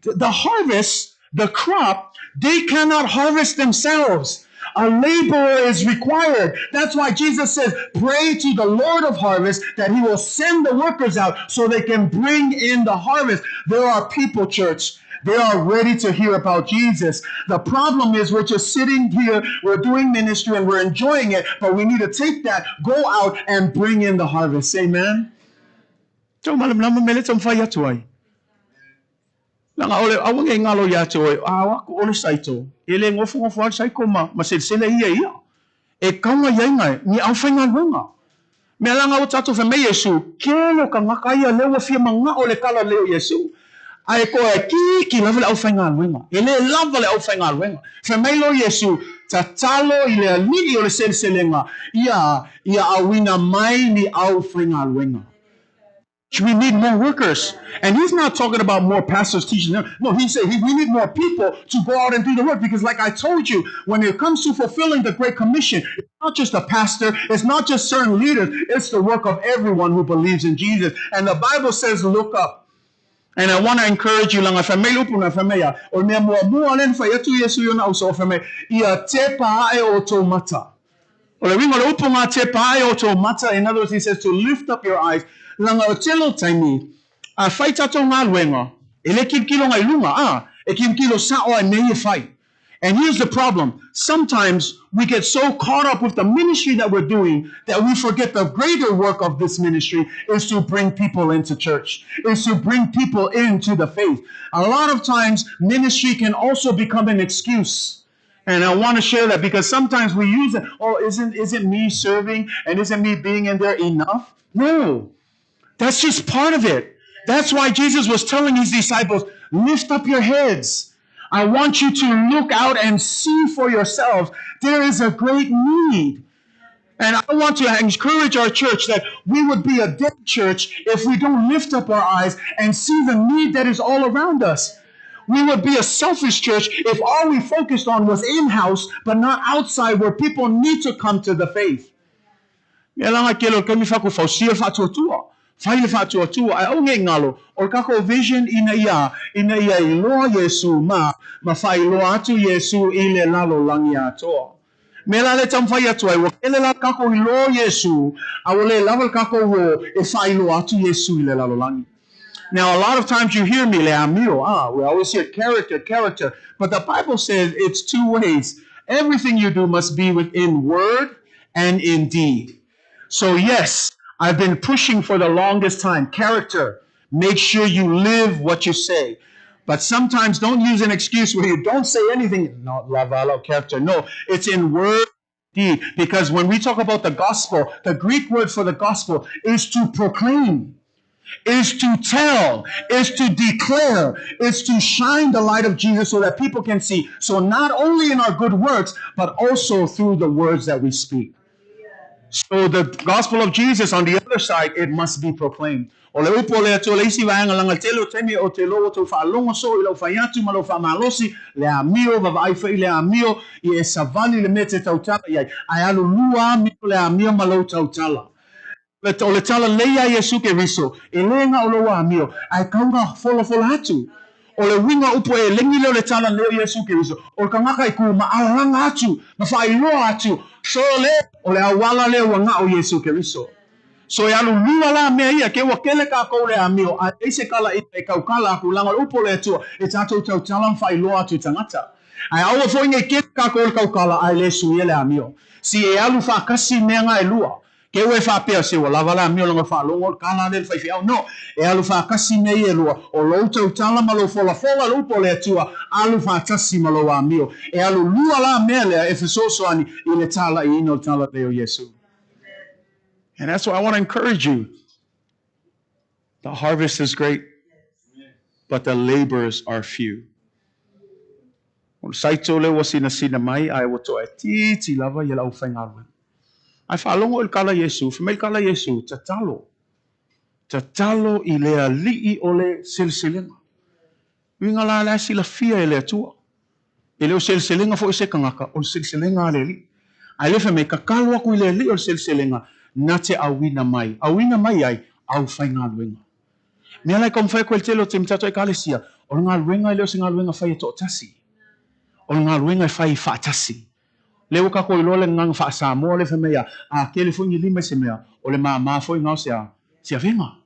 The harvest, the crop, they cannot harvest themselves. A laborer is required. That's why Jesus says, pray to the Lord of harvest that he will send the workers out so they can bring in the harvest. There are people, church, they are ready to hear about Jesus. The problem is we're just sitting here, we're doing ministry and we're enjoying it, but we need to take that, go out and bring in the harvest. Amen. Tau malam lama mele tau whai atu ai. Langa ole awange ngalo ia te oe, a aku ole saito, e le ngofo ngofo al saiko ma sele sele ia ia. E kaunga ia inga, ni au whai ngā runga. Mea langa o tātou whai mei Yesu, ke lo ka ngaka ia lewa fia manga o le kala leo Yesu. Ae ko e ki ki lava le au whai ngā luenga. E le lava le au whai ngā luenga. Whai mei lo Yesu, tatalo i le alii o le seleselega, ia, ia auina mai ni au whai ngā luenga. We need more workers. And he's not talking about more pastors teaching them. No, he said we need more people to go out and do the work. Because like I told you, when it comes to fulfilling the Great Commission, it's not just a pastor, it's not just certain leaders, it's the work of everyone who believes in Jesus. And the Bible says, look up. And I want to encourage you, leaga fai mai le upu na fai mai a, o le mea muamua lea na fai atu Iesu i ona auso, fai mai, ia tepa ae outou mata. O le uiga o le upu ngā tepa ae outou mata, in other words, he says to lift up your eyes, leaga o le tele o taimi, a fai tatou galuega, e le kilokilo ngai luga, a, e kilokilo sa'o ai mea ia e fai. And here's the problem. Sometimes we get so caught up with the ministry that we're doing that we forget the greater work of this ministry is to bring people into church, is to bring people into the faith. A lot of times, ministry can also become an excuse. And I want to share that because sometimes we use it. Oh, isn't, isn't me serving and isn't me being in there enough? No. That's just part of it. That's why Jesus was telling his disciples, lift up your heads. I want you to look out and see for yourselves. There is a great need. And I want to encourage our church that we would be a dead church if we don't lift up our eyes and see the need that is all around us. We would be a selfish church if all we focused on was in-house, but not outside where people need to come to the faith. Mea langa kele o le taimi faku fausia le faatuatua. Fai le faatuatua ae aua nei galo, o le takou vision ina ia, ina ia iloa Iesu ma, ma faailoa atu Iesu i le lalolagi atoa. Mea la lea e taumafai atu ai, ua kele la le takou iloa o Iesu, a ua le lava le takou o e faailoa atu Iesu i le lalolagi. Now, a lot of times you hear me, le amio, ah, we always hear character, character, but the Bible says it's two ways. Everything you do must be within word and in deed. So yes, I've been pushing for the longest time. Character. Make sure you live what you say. But sometimes don't use an excuse where you don't say anything. Not lavalo character. No, it's in word deed. Because when we talk about the gospel, the Greek word for the gospel is to proclaim, is to tell, is to declare, is to shine the light of Jesus so that people can see. So not only in our good works, but also through the words that we speak. So the gospel of Jesus on the other side, it must be proclaimed. O le upu o le Atua le isi vaega leaga tele o taimi o te lo outou faalogo soo i lau fai atu ma lou faamalosi le amio vavaai foi i le amio i e savali le mea te tautala i ai ae alu lua amio le amio ma lou tautala. O le tala lei a Iesu Keriso, e le ga o lou amio, ae kauga folafola atu. O le uiga upu e lengi lea o le tala lei o Iesu Keriso, o le kagaka i ku ma alalaga atu, ma faailoa atu, so le, o le auala lea ua gao Iesu Keriso. So e alu lua la mea ia, ke ua kele kakou le amio, ae leai se kala ina e kaukala aku, leaga o le upu o le Atua, e tatou tautala ma faailoa atu i tagata. Ae aua foi nei kele kakou le kaukala, ae le suia le amio. Si e alu faatasi mea ga e lua. Ke ua e faapea, se ua lava le amio leaga faalogo o le kala lea le faifeau. No, e alu faatasi mea ia e lua, o lou tautala ma lou folafola le upu o le Atua, alu faatasi ma lou amio. E alu lua la mea lea e fesoasoani i le talaiina o le talalelei o Iesu. And that's why I want to encourage you. The harvest is great, but the laborers are few. O le saito lea ua sinasina mai, ae ua toaitiiti lava ia le aufaigaluega. Ae faalogo i le kala Iesu, fai mai le kala Iesu, tatalo. Tatalo i le alii o le seleselega. Uiga la la e silafia e le Atua. E le o seleselega foi se kagaka, o le seleselega a le Alii. Ae le fai mai, tatalo aku i le Alii o le seleselega, na te auina mai. Auina mai ai, aufaigaluega. Mea la e taumafai atu ai le tele o taimi tatou Ekalesia, o le galuega e le o se galuega fai e toatasi. O le galuega e fai faatasi. Lea ua tatou iloa le gagana faa-Samoa lea fai mai a, a tele foi ni lima i se mea, o le māmā foi na o se a, se avega.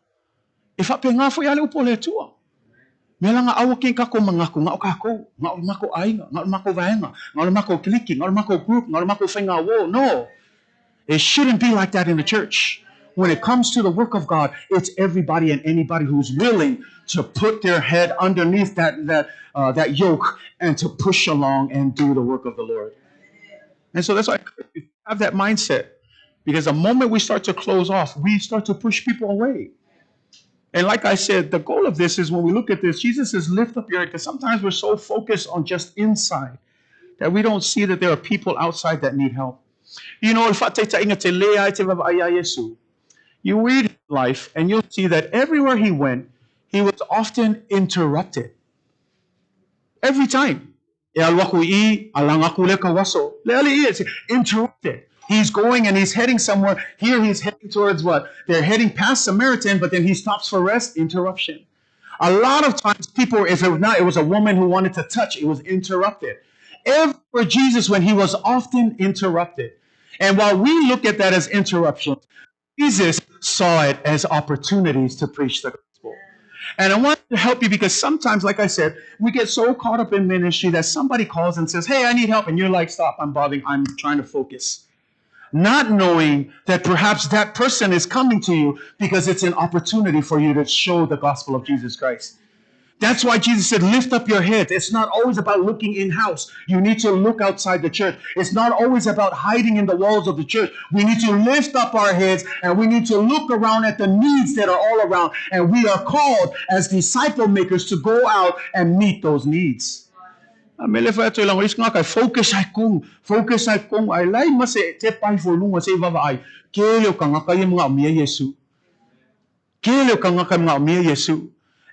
E faapena foi a le upu a le Atua. Mea la na aua ke kakou manatu, na o kakou, na o le matou aiga, na o le matou vaega, na o le matou kiliki, na o le matou group, na o le matou faiga uō. No! It shouldn't be like that in the church. When it comes to the work of God, it's everybody and anybody who's willing to put their head underneath that, that, that yoke and to push along and do the work of the Lord. And so that's why I have that mindset. Because the moment we start to close off, we start to push people away. And like I said, the goal of this is when we look at this, Jesus says, lift up your head. Because sometimes we're so focused on just inside that we don't see that there are people outside that need help. You know, you read his life and you'll see that everywhere he went, he was often interrupted. Every time. E alu aku i i, alaga aku le kauaso. Le alii, it's interrupted. He's going and he's heading somewhere. Here he's heading towards what? They're heading past Samaritan, but then he stops for rest. Interruption. A lot of times people, if it was not, it was a woman who wanted to touch, it was interrupted. Everywhere Jesus went, he was often interrupted. And while we look at that as interruption, Jesus saw it as opportunities to preach the gospel. And I want to help you because sometimes, like I said, we get so caught up in ministry that somebody calls and says, Hey, I need help. And you're like, Stop, I'm bothering, I'm trying to focus. Not knowing that perhaps that person is coming to you because it's an opportunity for you to show the gospel of Jesus Christ. That's why Jesus said, lift up your head. It's not always about looking in house. You need to look outside the church. It's not always about hiding in the walls of the church. We need to lift up our heads and we need to look around at the needs that are all around. And we are called as disciple makers to go out and meet those needs. A me le whai atu i lango isi ngā kai, focus ai kong, focus ai kong, ai lai ma se te pai fo lunga se i wawa ai, ke leo ka ngaka i mga o mia Yesu. Ke leo ka ngaka i mga o mia Yesu.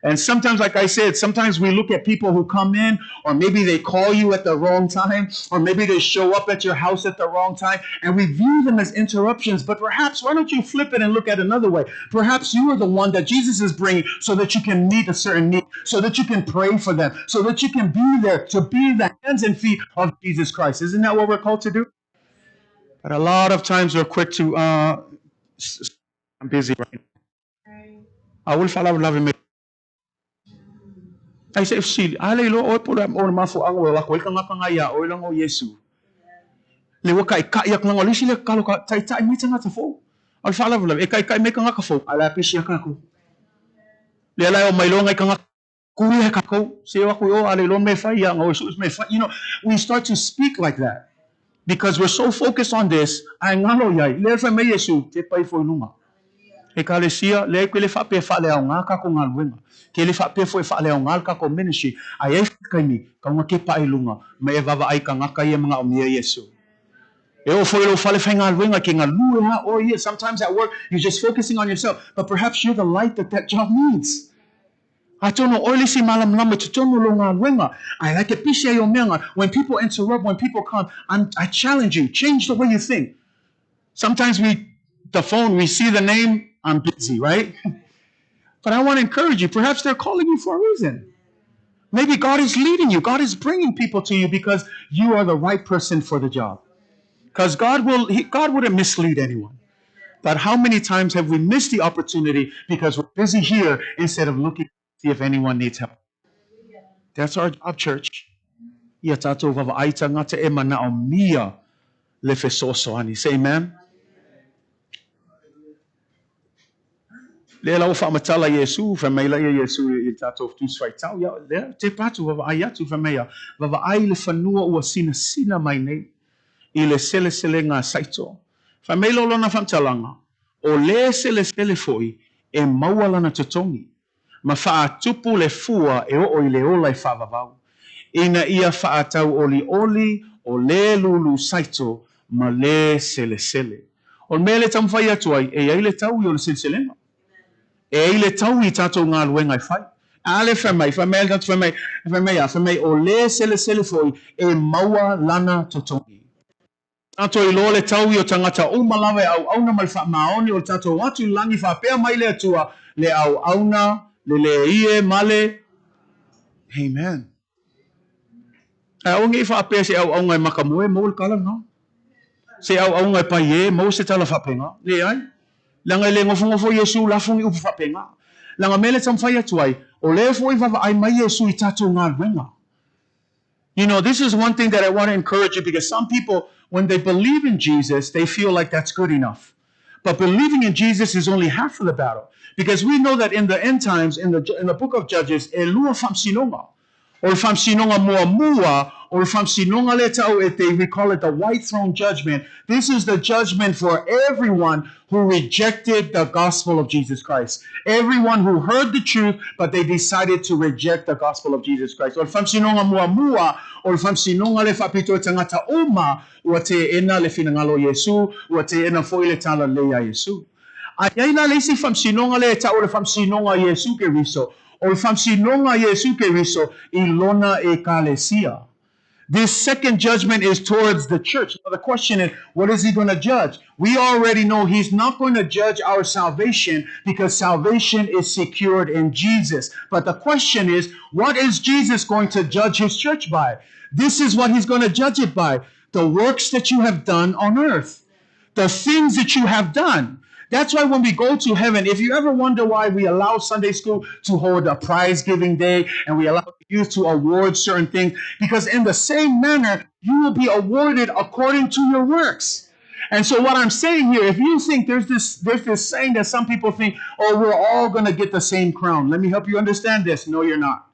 And sometimes, like I said, sometimes we look at people who come in, or maybe they call you at the wrong time, or maybe they show up at your house at the wrong time, and we view them as interruptions. But perhaps, why don't you flip it and look at it another way? Perhaps you are the one that Jesus is bringing so that you can meet a certain need, so that you can pray for them, so that you can be there to be the hands and feet of Jesus Christ. Isn't that what we're called to do? But a lot of times we're quick to, I'm busy right now. I will follow love me. Ai se sili, ale lo oi pula o mafu anga o lako ka ngaka ngai o lango Yesu. Le wa kai kai ak lango lisi le kalo ka tai tai mi tanga fo. Al fa love e kai kai me ka ngaka fo. Ala pisi ka ko. Le ala o mai lo ngai ka ngaka kuri he ka ko. Se wa ko o ale lo me fa ya ngo Yesu me fa. You know, we start to speak like that because we're so focused on this. Ai ngalo iai. Le fa me Yesu te pai fo lunga. E ka le sia, le ke le whape wha le au ngā kako ngā luenga. Ke le whape fo e wha le au ngā kako ministry. Ai e whakaini, ka unga ke pa e lunga, me e wawa ai ka ngaka ia mga o mia Yesu. E o fo e lo whale whai ngā luenga ke ngā lue ha o ia. Sometimes at work, you're just focusing on yourself, but perhaps you're the light that that job needs. A tono oile si malam lama te tono lo ngā luenga. I like it pisi ai o meanga. When people interrupt, when people come, I challenge you, change the way you think. Sometimes the phone, we see the name, I'm busy, right? But I want to encourage you. Perhaps they're calling you for a reason. Maybe God is leading you. God is bringing people to you because you are the right person for the job. Because God wouldn't mislead anyone. But how many times have we missed the opportunity because we're busy here instead of looking to see if anyone needs help? That's our job, church. Ia tātou wawa aita ngata e mana o mia le fesoasoani. Say amen. Le lau whaamatala Yesu, whamaila ia Yesu i tātou whatusi whaitau, ia, le, te pātu wawa ai atu whamaia, wawa ai le whanua ua sina sina mai nei, i le sele sele ngā saito. Whamaila o lona whamtalanga, o le sele sele foi e maua lana totongi, ma whaatupu le fua e o i le ola i whaavavau. Ina ia whaatau oli oli o le lulu saito ma le sele sele. O le mea le tamwhai atu ai, e ai le tau i o le sele selenga. E ai le tau i tātou ngā luenga i whai. A le whamai, whamai, whamai, whamai, whamai, o le sele sele foi e maua lana totongi. Tātou i lo le tau i o tangata o malawe au auna mai wha maoni o tātou atu langi whapea mai le atua le au auna le le ie male. Amen. Ai o ngi whapea se au aunga i makamue mo le kala no. Se au aunga i pai e mo se tala whapenga. Le ai. Langa le ngofo ngofo Yesu la fongi upu whapenga. Langa mele tamwhai atu ai o le fo i wawa ai mai Yesu i tātou ngā luenga. You know, this is one thing that I want to encourage you because some people, when they believe in Jesus, they feel like that's good enough. But believing in Jesus is only half of the battle. Because we know that in the end times, in the book of Judges, e lua whamsinonga. O le whamsinonga mua mua, o le whamsinonga le tau e te, we call it the white throne judgment. This is the judgment for everyone who rejected the gospel of Jesus Christ. Everyone who heard the truth, but they decided to reject the gospel of Jesus Christ. O le whamsinonga mua mua, o le whamsinonga le whapito e tangata uma, ua te ena le whinangalo Yesu, ua te ena fo i le tala lea Yesu. Ai ai la leisi whamsinonga le tau le whamsinonga Yesu ke riso, o le whamsinonga Yesu ke riso i lona e kalesia. This second judgment is towards the church. Now the question is, what is he going to judge? We already know he's not going to judge our salvation because salvation is secured in Jesus. But the question is, what is Jesus going to judge his church by? This is what he's going to judge it by. The works that you have done on earth. The things that you have done. That's why when we go to heaven, if you ever wonder why we allow Sunday school to hold a prize giving day and we allow youth to award certain things, because in the same manner, you will be awarded according to your works. And so what I'm saying here, if you think there's this saying that some people think, oh, we're all going to get the same crown. Let me help you understand this. No, you're not.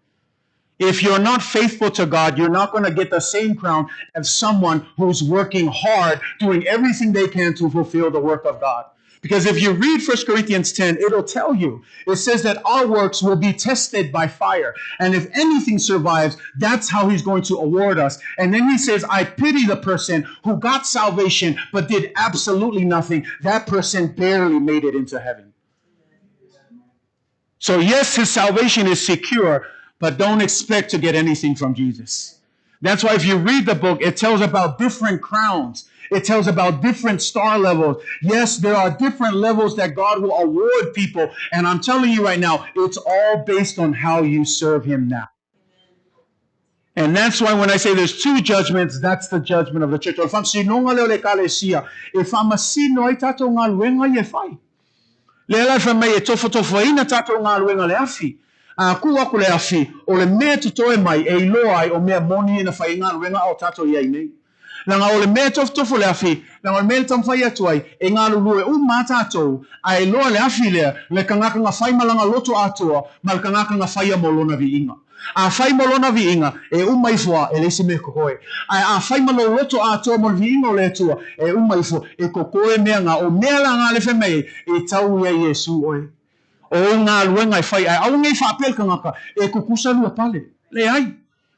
If you're not faithful to God, you're not going to get the same crown as someone who's working hard, doing everything they can to fulfill the work of God. Because if you read 1 Corinthians 10, it'll tell you. It says that our works will be tested by fire. And if anything survives, that's how he's going to award us. And then he says, I pity the person who got salvation but did absolutely nothing. That person barely made it into heaven. So yes, his salvation is secure, but don't expect to get anything from Jesus. That's why if you read the book, it tells about different crowns. It tells about different star levels. Yes, there are different levels that God will award people. And I'm telling you right now, it's all based on how you serve him now. And that's why when I say there's two judgments, that's the judgment of the church. A ku aku le afi, o le mea tutoe mai e iloa ai o mea moni e na whai ngā ruenga o tātou iai nei. Langa o le mea tofotofo le afi, langa o le mea le tamwhai atu ai, e ngā lulue u mā tātou, a e loa le afi lea, le kangaka ngā whai malanga loto atoa, ma le kangaka ngā whaia mō lona viinga. A whai mō lona viinga, e umaifua e leisi me kokoe. A whai malo loto atoa mō le viinga o le atua, e umaifua, e kokoe mea ngā, o mea la ngā le whemei, e tau ia Iesu oe. O ngā luenga e whai, ai au ngei whaapel kangaka, e kukusa lua pale. Le ai.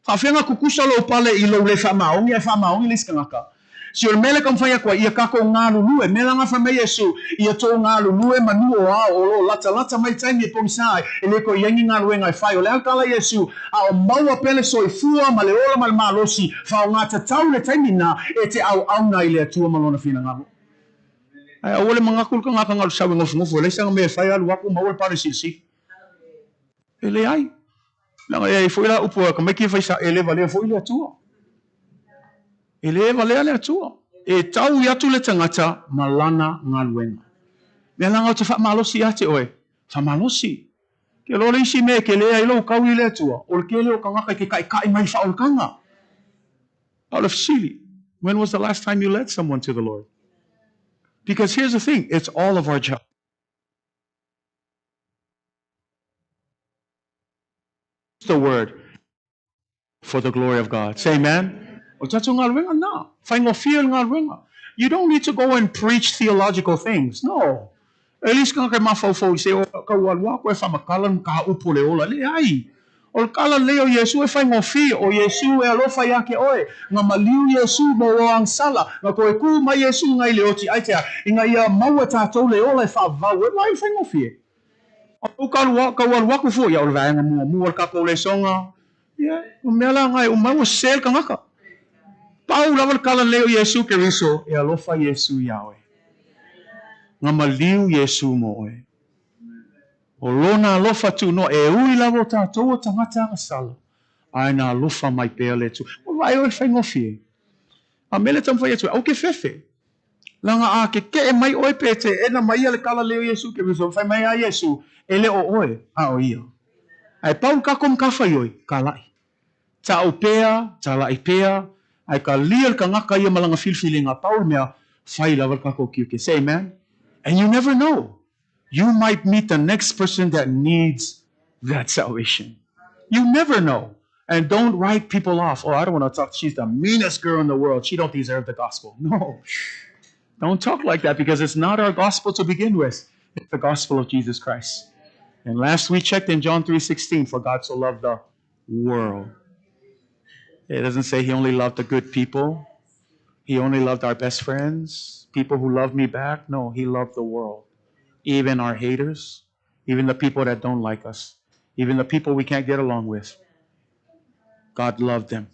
Whaawhenga kukusa lo pale i lo le whaamaongi, e whaamaongi le kangaka. Si o le mele kam whai akua, ia kako ngā lulue, mele ngā whamei Yesu, ia tō ngā lulue manu o ao, o lo lata lata mai taimi e pongisai, e le ko iangi ngā luenga e whai, o le alkala Yesu, a o maua pele so i fua, ma le ola ma le malosi, whao ngā tatau le taimi nā, e te au au nā i le atua malona whina ngalo. Ai au le mangakul ka ngaka ngalu sawe ngofu ngofu le sanga me whai alu aku maua le pare silsi. E le ai. Langa e foi la upu ka mai ki whai sa e le valea foi le atua. E le valea le atua. E tau i atu le tangata malana ngaluenga. Mea langa o te whaamalosi ate oe. Whaamalosi. Ke lo le isi me ke lea i lo kau i le atua. O le ke leo ka ngaka ke kai kai mai whaolkanga. Out of sili. When was the last time you led someone to the Lord? Because here's the thing, it's all of our job. The word for the glory of God. Say amen. You don't need to go and preach theological things. No. At least say, O le kala leo Yesu e whai ngofi, o Yesu e alofa ia ke oe, ngā maliu Yesu mō o angsala, ngā koe ku mai Yesu ngai le oti aitea, i ngā ia maua tātou le ola e whaavau, e wai whai ngofi e. O ka waku fo, ia o le vaenga mua, mua le kako le songa, ia, o mea la ngai, o maua sel ka ngaka. Pau lava le kala leo Yesu ke riso, e alofa Yesu ia oe. Ngā maliu Yesu mō oe. O lona alofa tu no e ui lavo tātou o tangata anga sala. Ai nā alofa mai pēa le tu. O vai o e whaingofi e. A mele tam whai atu, au ke fefe. Langa a ke ke e mai oe pete, e na mai le kala leo Yesu ke riso, whai mai a Yesu, e le o oe, a o ia. Ai pau ka kom ka whai oi, ka lai. Ta o pēa, ta lai pēa, ai ka lia ka ngaka ia malanga filfilinga, pau mea, whai lava ka ko kiuke. Say amen. And you never know. You might meet the next person that needs that salvation. You never know. And don't write people off. Oh, I don't want to talk. She's the meanest girl in the world. She don't deserve the gospel. No. Don't talk like that because it's not our gospel to begin with. It's the gospel of Jesus Christ. And last we checked in John 3:16, for God so loved the world. It doesn't say he only loved the good people. He only loved our best friends, people who love me back. No, he loved the world. Even our haters, even the people that don't like us, even the people we can't get along with. God loved them.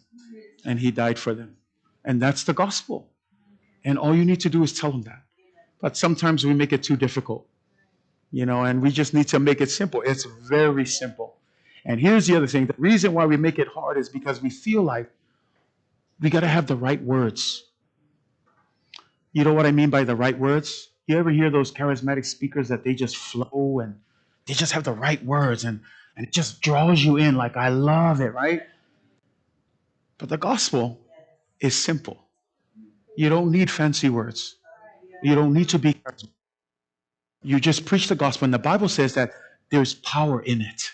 And he died for them. And that's the gospel. And all you need to do is tell them that. But sometimes we make it too difficult, you know, and we just need to make it simple. It's very simple. And here's the other thing. The reason why we make it hard is because we feel like we got to have the right words. You know what I mean by the right words? You ever hear those charismatic speakers that they just flow and they just have the right words and it just draws you in like, I love it, right? But the gospel is simple. You don't need fancy words. You don't need to be charismatic. You just preach the gospel, and the Bible says that there's power in it.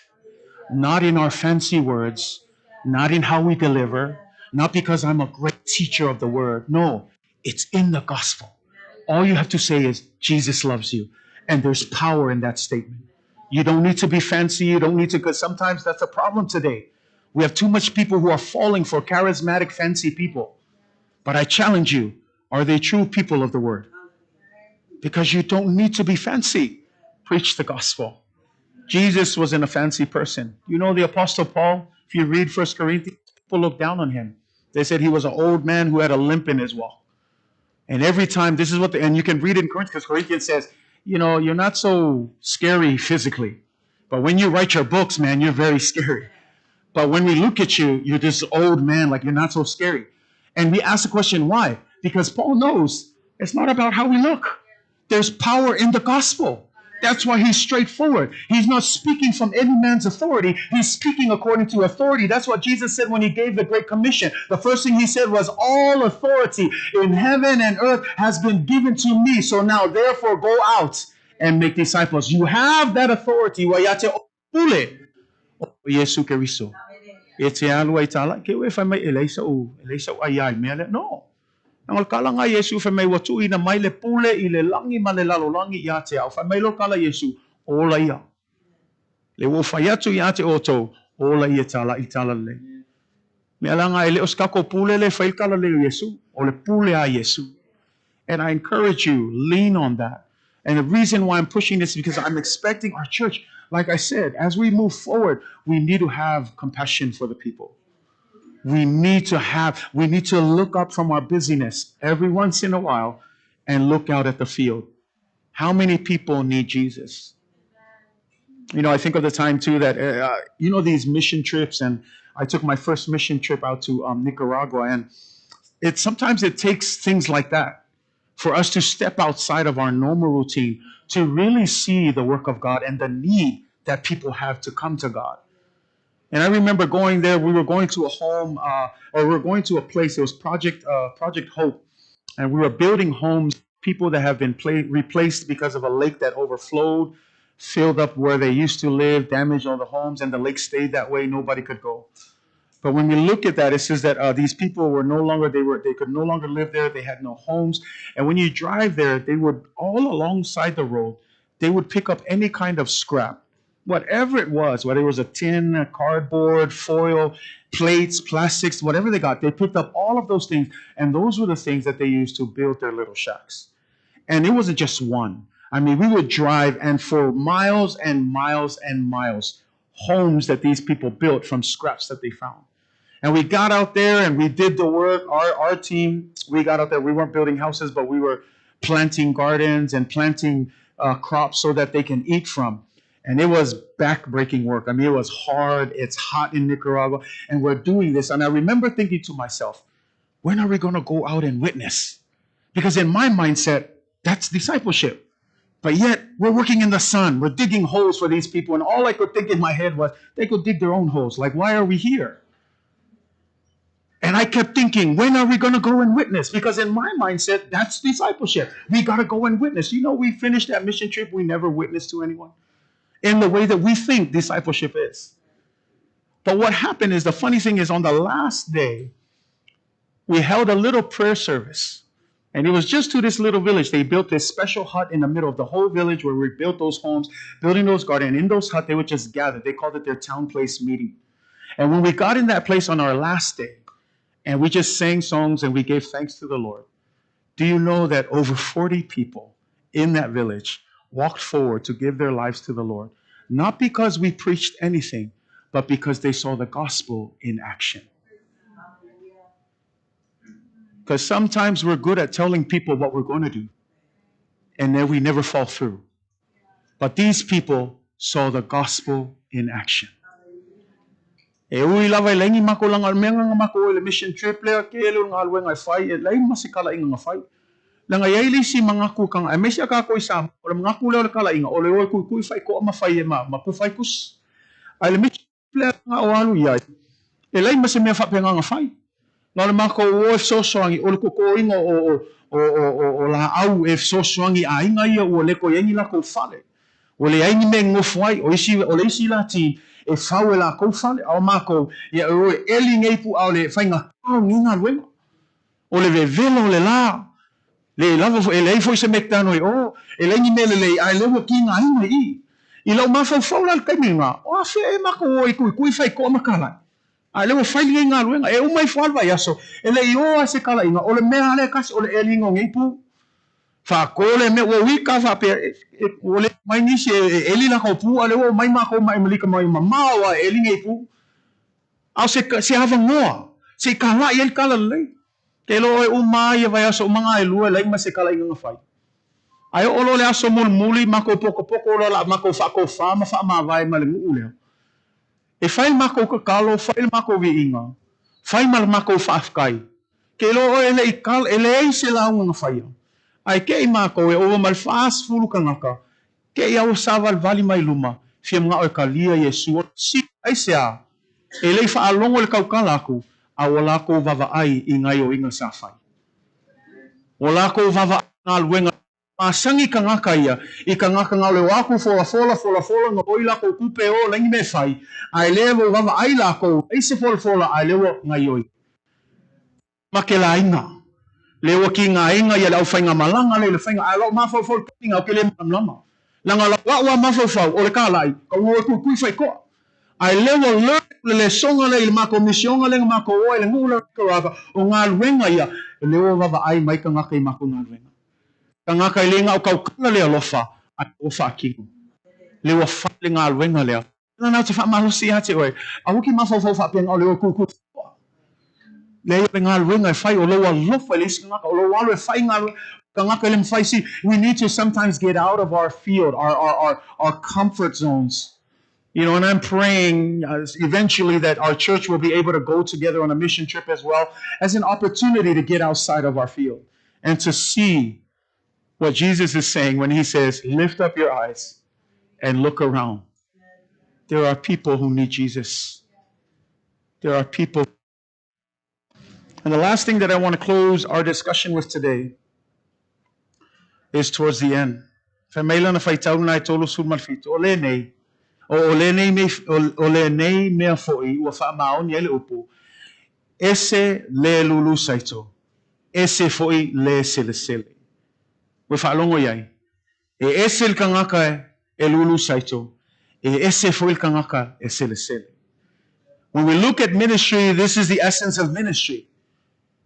Not in our fancy words, not in how we deliver, not because I'm a great teacher of the word. No, it's in the gospel. All you have to say is, Jesus loves you. And there's power in that statement. You don't need to be fancy. You don't need to, because sometimes that's a problem today. We have too much people who are falling for charismatic, fancy people. But I challenge you, are they true people of the word? Because you don't need to be fancy. Preach the gospel. Jesus wasn't a fancy person. You know the Apostle Paul, if you read 1 Corinthians, people looked down on him. They said he was an old man who had a limp in his walk. And every time, this is what, and you can read it in Corinthians, because Corinthians says, you know, you're not so scary physically. But when you write your books, man, you're very scary. But when we look at you, you're this old man, like you're not so scary. And we ask the question, why? Because Paul knows it's not about how we look. There's power in the gospel. That's why he's straightforward. He's not speaking from any man's authority. He's speaking according to authority. That's what Jesus said when he gave the Great Commission. The first thing he said was, all authority in heaven and earth has been given to me. So now, therefore, go out and make disciples. You have that authority. No. Ang kala nga Yesu fa mai watu ina mai le pule i le langi ma le lalolangi ia te au. Fa mai lo kala Yesu, ola ia. Le wo fai atu ia te oto, ola ia tala i tala le. Me alanga ele oskako pule le fai kala le Yesu, o le pule a Yesu. And I encourage you, lean on that. And the reason why I'm pushing this is because I'm expecting our church, like I said, as we move forward, we need to have compassion for the people. We need to look up from our busyness every once in a while and look out at the field. How many people need Jesus? You know, I think of the time too that, you know, these mission trips, and I took my first mission trip out to Nicaragua, and it sometimes it takes things like that for us to step outside of our normal routine to really see the work of God and the need that people have to come to God. And I remember going there. We were going to a home, or we were going to a place. It was Project Hope, and we were building homes, people that have been replaced because of a lake that overflowed, filled up where they used to live, damaged all the homes, and the lake stayed that way. Nobody could go. But when we look at that, it says that these people were no longer, they could no longer live there. They had no homes. And when you drive there, they were all alongside the road. They would pick up any kind of scrap. Whatever it was, whether it was a tin, a cardboard, foil, plates, plastics, whatever they got, they picked up all of those things, and those were the things that they used to build their little shacks. And it wasn't just one. I mean, we would drive, and for miles and miles and miles, homes that these people built from scraps that they found. And we got out there, and we did the work. Our team, we got out there. We weren't building houses, but we were planting gardens and planting crops so that they can eat from. And it was back-breaking work. I mean, it was hard. It's hot in Nicaragua. And we're doing this. And I remember thinking to myself, when are we going to go out and witness? Because in my mindset, that's discipleship. But yet, we're working in the sun. We're digging holes for these people. And all I could think in my head was, they could dig their own holes. Like, why are we here? And I kept thinking, when are we going to go and witness? Because in my mindset, that's discipleship. We got to go and witness. You know, we finished that mission trip. We never witnessed to anyone in the way that we think discipleship is. But what happened is, the funny thing is, on the last day, we held a little prayer service. And it was just to this little village. They built this special hut in the middle of the whole village where we built those homes, building those gardens. And in those huts, they would just gather. They called it their town place meeting. And when we got in that place on our last day, and we just sang songs and we gave thanks to the Lord, do you know that over 40 people in that village walked forward to give their lives to the Lord? Not because we preached anything, but because they saw the gospel in action. Because sometimes we're good at telling people what we're going to do, and then we never fall through. But these people saw the gospel in action. E ui lava e leai ni mako langa o le mea nga mako o le mission trip lea ke le o le galuega e fai e leai ma se kalaiga na fai. Leaga e i ai le isi mangaku kanga aemaise a kākou i Samoa o le mangaku lea o le kalaiga o le o e kuikui faikoa ma fai e ma ma pufa ai kusi. A i le mission trip lea nga o alu i ai e leai ma se mea faapena na fai. Na o le makou o e fesoasoani o le kokoina o o o o o o laau e fesoasoani i aiga ia ua le toe i ai ni lakou fale. Ua leai ni mea e nonofo ai, o isi, o le isi la team, e fau e lakou fale, a o makou, ia e o e ʻeli nei puʻa o le faigata o lenei galuega. O le vevela o le la, le lava foi, e leai foi se McDonald i o, e leai ni mea lelei, ae lea ua kigaina i i. I lau mafaufau la i le taimi lena, o afea ea makou o e kuikui faikoa ma kalai? A lea ua fai lenei galuega, e uma ifo lava le vaiaso, e le i o lava se kalaiga, o le mea lava lea e tasi, o le ʻeliga o nei pu. Faako le mea, ua ui ka faapea, ua le omai nisi e ʻeli lakou pu, a o lea ua omai makou mai Amelika mai mamao lava e ʻeli nei pu. A o se, se avanoa, se i kalaʻi ai le kala lelei. Ke iloa ʻoe uma ia vaiaso uma gaelua e leai ma se kalaiga na fai. Ae oo loa le aso mulimuli, makou pokopoko loa la makou faatofa ma faamavae ma le nuu lea. E fai le makou tatalo, fai le makou viiga, fai ma le makou faafetai. Ke iloa ʻoe e le i kala, e leai se lauga na faia. Ae ke i makou e ova ma le 40 kanaka, ke i a ua savalivali mai luma, fia manaʻo e kalia Iesū, o si, aisea? E le i faalogo i le taukala aku, a ua lakou vaavaai i gaioiga sa fai. Ua lakou vaavaai i galuega Masani kanaka ia i kanaka na o le o aku folafola folafola na oi lakou kupe o leai ni mea e fai a e le ua vaavaai lakou ai se folafola a e le ua gaioi ma ke laiga le ua kigaina ia le aufaigamalaga le i le faiga ae lau mafaufau i le taimi na ou ke le malamalama laga lau a'u a mafaufau o le kalai ka ua o e kuikui faikoa a e le ua learn le lesoga lea i le makou misioga lea na makou o ai le nuu lea o Nicaragua o galuega ia le ua vaavaai mai kanaka i makou galuega. Tagata e le na o kaukala le alofa ae ua faatino. Le ua fai le galuega lea. Lana ou te faamalosi ia te oe, aua ke mafaufau faapea na o le oe kuku toa. Leai o le galuega e fai, o lou alofa i le isi tagata, o lou alo e fai galuega. Tagata e le mafai si, we need to sometimes get out of our field, our, our, our, our comfort zones. You know, and I'm praying eventually that our church will be able to go together on a mission trip as well as an opportunity to get outside of our field and to see what Jesus is saying when he says, Lift up your eyes and look around. There are people who need Jesus. There are people. And the last thing that I want to close our discussion with today is towards the end. Fai mai lana faitau lena e 37, o lenei, o, o lenei, mea, o, o lenei mea foʻi ua faamaoni ai le upu, ese le lulu saito, ese foʻi le selesele. Ua faalogo i ai, e ese le tagata e lulu saito, e ese foʻi le tagata e selesele. When we look at ministry, this is the essence of ministry.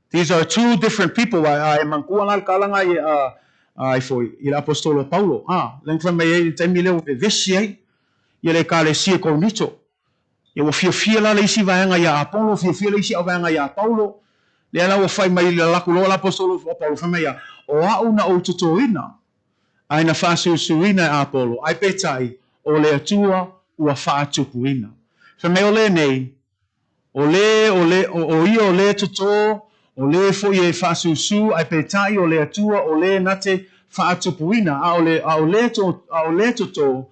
These are two different people. A, a e manatua la le tala i a, a i foi, i le apostolo Paulo. A, le fai mai ai le taimi lea ua vevesi ai ia le ekalesia i Korinito. Ia ua fiafia la le isi vaega iā Apolo, fiafia le isi vaega iā Paulo. Lea la ua fai mai le laku loa le apostolo o Paulo, fai mai ia, o a'u na ou totoina, ae na faasuisuina e Apolo, ae peitai, o le Atua ua faatupuina. Fai mai o lenei, o le, o le, o, o ia o le totō, o le foʻi e faasusu, ae peitai o le Atua o le na te faatupuina, a o le, a o le, a o le totō,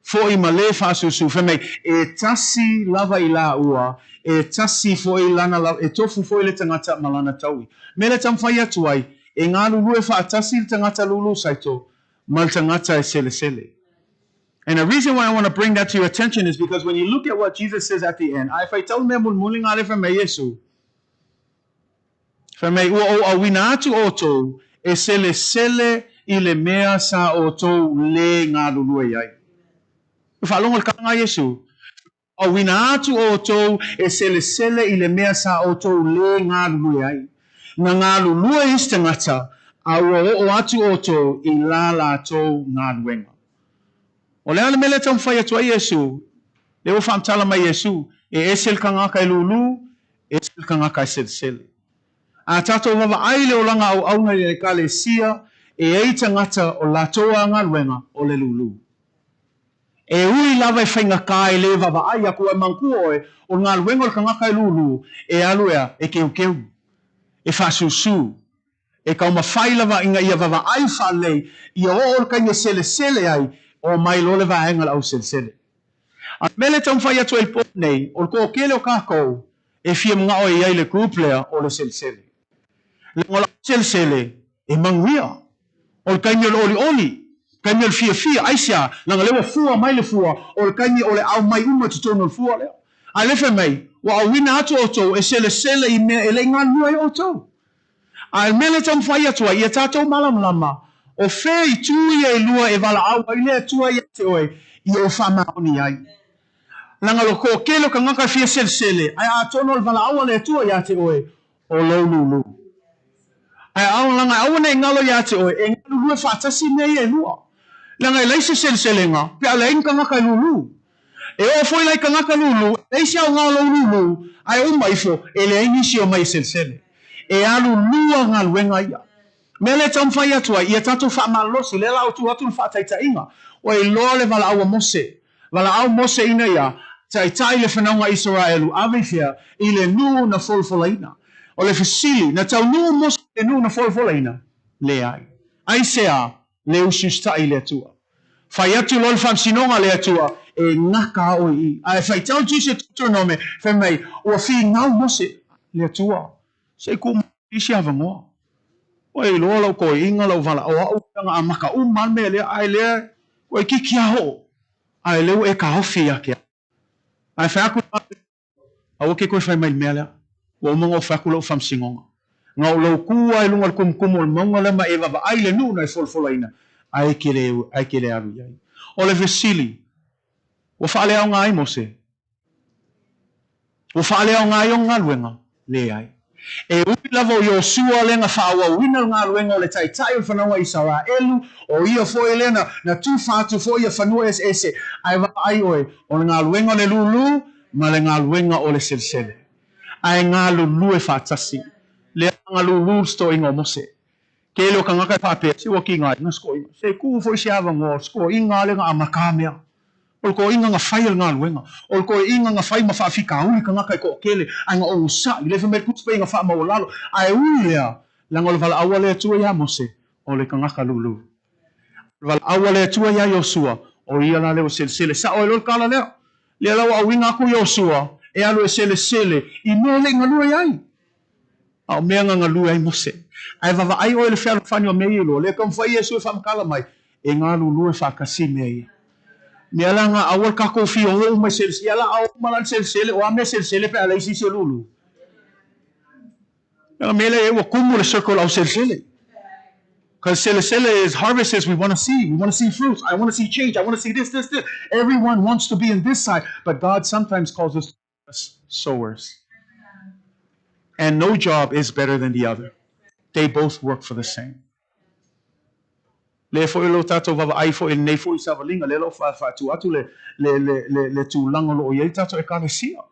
foʻi ma le faasusu, fai mai, e tasi lava i laua, e tasi foʻi lana lava, e tofu foʻi le tagata ma lana taui. Mea lea taumafai atu ai, e galulue faatasi le tagata lulu saito ma le tagata e selesele. And the reason why I want to bring that to your attention is because when you look at what Jesus says at the end, ae faitau le mea mulimuli nga le fai mai Iesu, fai mai, ua ou auina atu outou e selesele i le mea sa outou le galulue i ai. Ua faalogo i le tala a Iesu, auina atu outou e selesele i le mea sa outou le galulue ai. Na galulue isi tagata, a ua oo atu outou i la latou galuega. O le a le mea lea e taumafai atu ai Iesu? Lea ua faamatala mai Iesu, e ese le tagata e lulu, e ese le tagata e selesele. A tatou vavaai i le olaga auauna i le Ekalesia, e ai tagata o latou a galuega o le lūlū. E ui lava e faigata e le vavaai aku ae manatua oe, o le galuega o le tagata e lūlū, e alu ea e keukeu, e faasusu, e taumafai lava ina ia vavaai faalelei ia oo le taimi e selesele ai, omai loa le vaega o le auselesele. A o le mea lea e taumafai atu ai i le po lenei, o le toatele o tatou e fia manao e i ai i le group lea o le selesele. Leaga o le auselesele e manuia. O le taimi o le olioli, taimi o le fiafia, aisea? Leaga lea ua fua mai le fua, o le taimi o le aumai uma i totonu o le fua lea. A lea fai mai, ua auina atu outou e selesele i mea e le i galulue ai outou. A o le mea lea e taumafai atu ai, ia tatou malamalama, o fea itu ia e lua e valaau ai le Atua ia te oe, ia ou faamaoni ai. Leaga o le toatele o tagata e fia selesele, ae atonu o le valaau a le Atua ia te oe, o lou lūlū. Ae leaga aua ne i galo ia te oe, e galulue faatasi mea ia e lua. Leaga e leai se seleselega pe a leai ni tagata e lūlū. E oo foi la i tagata lūlū, e leai se aoga o lou lūlū, ae uma ifo, e leai nisi e omai e selesele. E alu lua galuega ia. Mea lea e taumafai atu ai, ia tatou faamalolosi, lea la ua tuu atu le faataitaiga, ua iloa le valaau a Mose. Valaau Mose ina ia taitai le fanauga Isaraelu ave i fea? I le nuu na folafolaina. O le fesili, na taunuu Mose i le nuu na folafolaina? Leai. Aisea? Le usiusitai i le Atua. Fai atu loa le faamasinoga a le Atua, E gata a oe i i. Ae faitau le Tusi o Deuteronome, fai mai, Ua finau Mose, le Atua, se i tuu mai isi avanoa. Ua iloa lau toeaina, lau valaau, o au ia na amata uma lava le mea lea, ae lea ua itiiti lava hoo, ae lea ua e taofi ia te au. Ae fai atu le Aua ke toe fai mai i le mea lea. Ua uma ona ou fai atu lau faamasinoga. Na ou lau tu lava i luga o le tumutumu o le mauga lea ma e vaavaai i le nuu na e folafolaina, ae e te le, ae e te le alu i ai. O le fesili, ua faaleaoga ai Mose? Ua faaleaoga ai ona galuega? Leai. E ui lava o Iosua lea na faaauauina le galuega o le taitai o le fanauga Isaraelu, o ia foi lea na, na tufa atu foi ia fanua eseese, ae vaai oe, o le galuega o le lūlū ma le galuega o le selesele. Ae galulue faatasi. Lea na lūlū le setoiga o Mose. Tele o tagata e faapea, se ua tigaina setoiga. Se tuu foi se avanoa o le setoiga lava lea na amata mea. O le toeaina na faia le galuega. O le toeaina na fai ma faafitauli tagata e toatele, ae na onosai. Le fai mai le Tusi Paia na faamaualalo. Ae ui lea, leaga o le valaau a le Atua ia Mose, o le tagata lulu. O le valaau a le Atua ia Iosua, o ia la lea ua selesele. Sao ai loa le tala lea. Lea la ua auina atu Iosua e alu e selesele i mea e le i galue ai. A o mea na galue ai Mose. Ae vavaai oe i le fealofani o mea ia iloa, lea taumafai Iesu e faamatala mai, e galulue faatasi mea ia. Mea la na aua le tatou fia o uma i selesele, ia la a o uma la i le selesele, o a mea selesele pe a leai se isi e lulu? Leaga mea lea ua tumu le circle au selesele. Because selesele is harvest is we want to see, we want to see fruits, I want to see change, I want to see this, this, this. Everyone wants to be in this side, but God sometimes calls us sowers. And no job is better than the other. They both work for the same. Lea foi o lo tatou vavaai foi i lenei foi savaliga, lea o lo o faatu atu le, le, le, le, le tulaga o lo o i ai le tatou Ekalesia.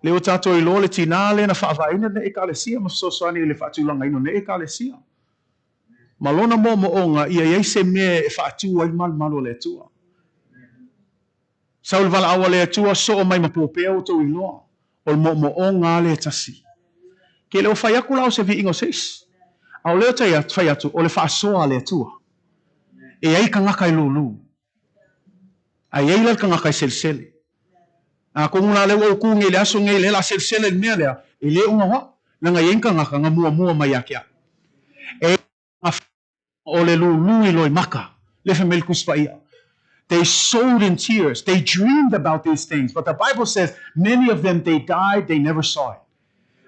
Lea ua tatou iloa le tinā lea na faavaeina lenei Ekalesia ma fesoasoani i le faatulagaina o lenei Ekalesia. Ma lona moomooga ia i ai se mea e faatu ai le malumalu o le Atua. Sau le valaau a le Atua, soo mai ma popea outou iloa, o le moomooga a lea e tasi. Ke le o fai atu la o se viiga o se isi. A o lea o tai fai atu, o le faasoa a le Atua. E ai tagata e lūlū. A e ai la le tagata e selesele. Atonu la lea ua ou tu nei i le aso nei, lea la selesele i le mea lea, e le una o au, leaga e i ai ni tagata na muamua mai ia te au. E o le lūlū i loimaka, le fai mai le Tusi Paia. They sowed in tears, they dreamed about these things, but the Bible says many of them, they died, they never saw it.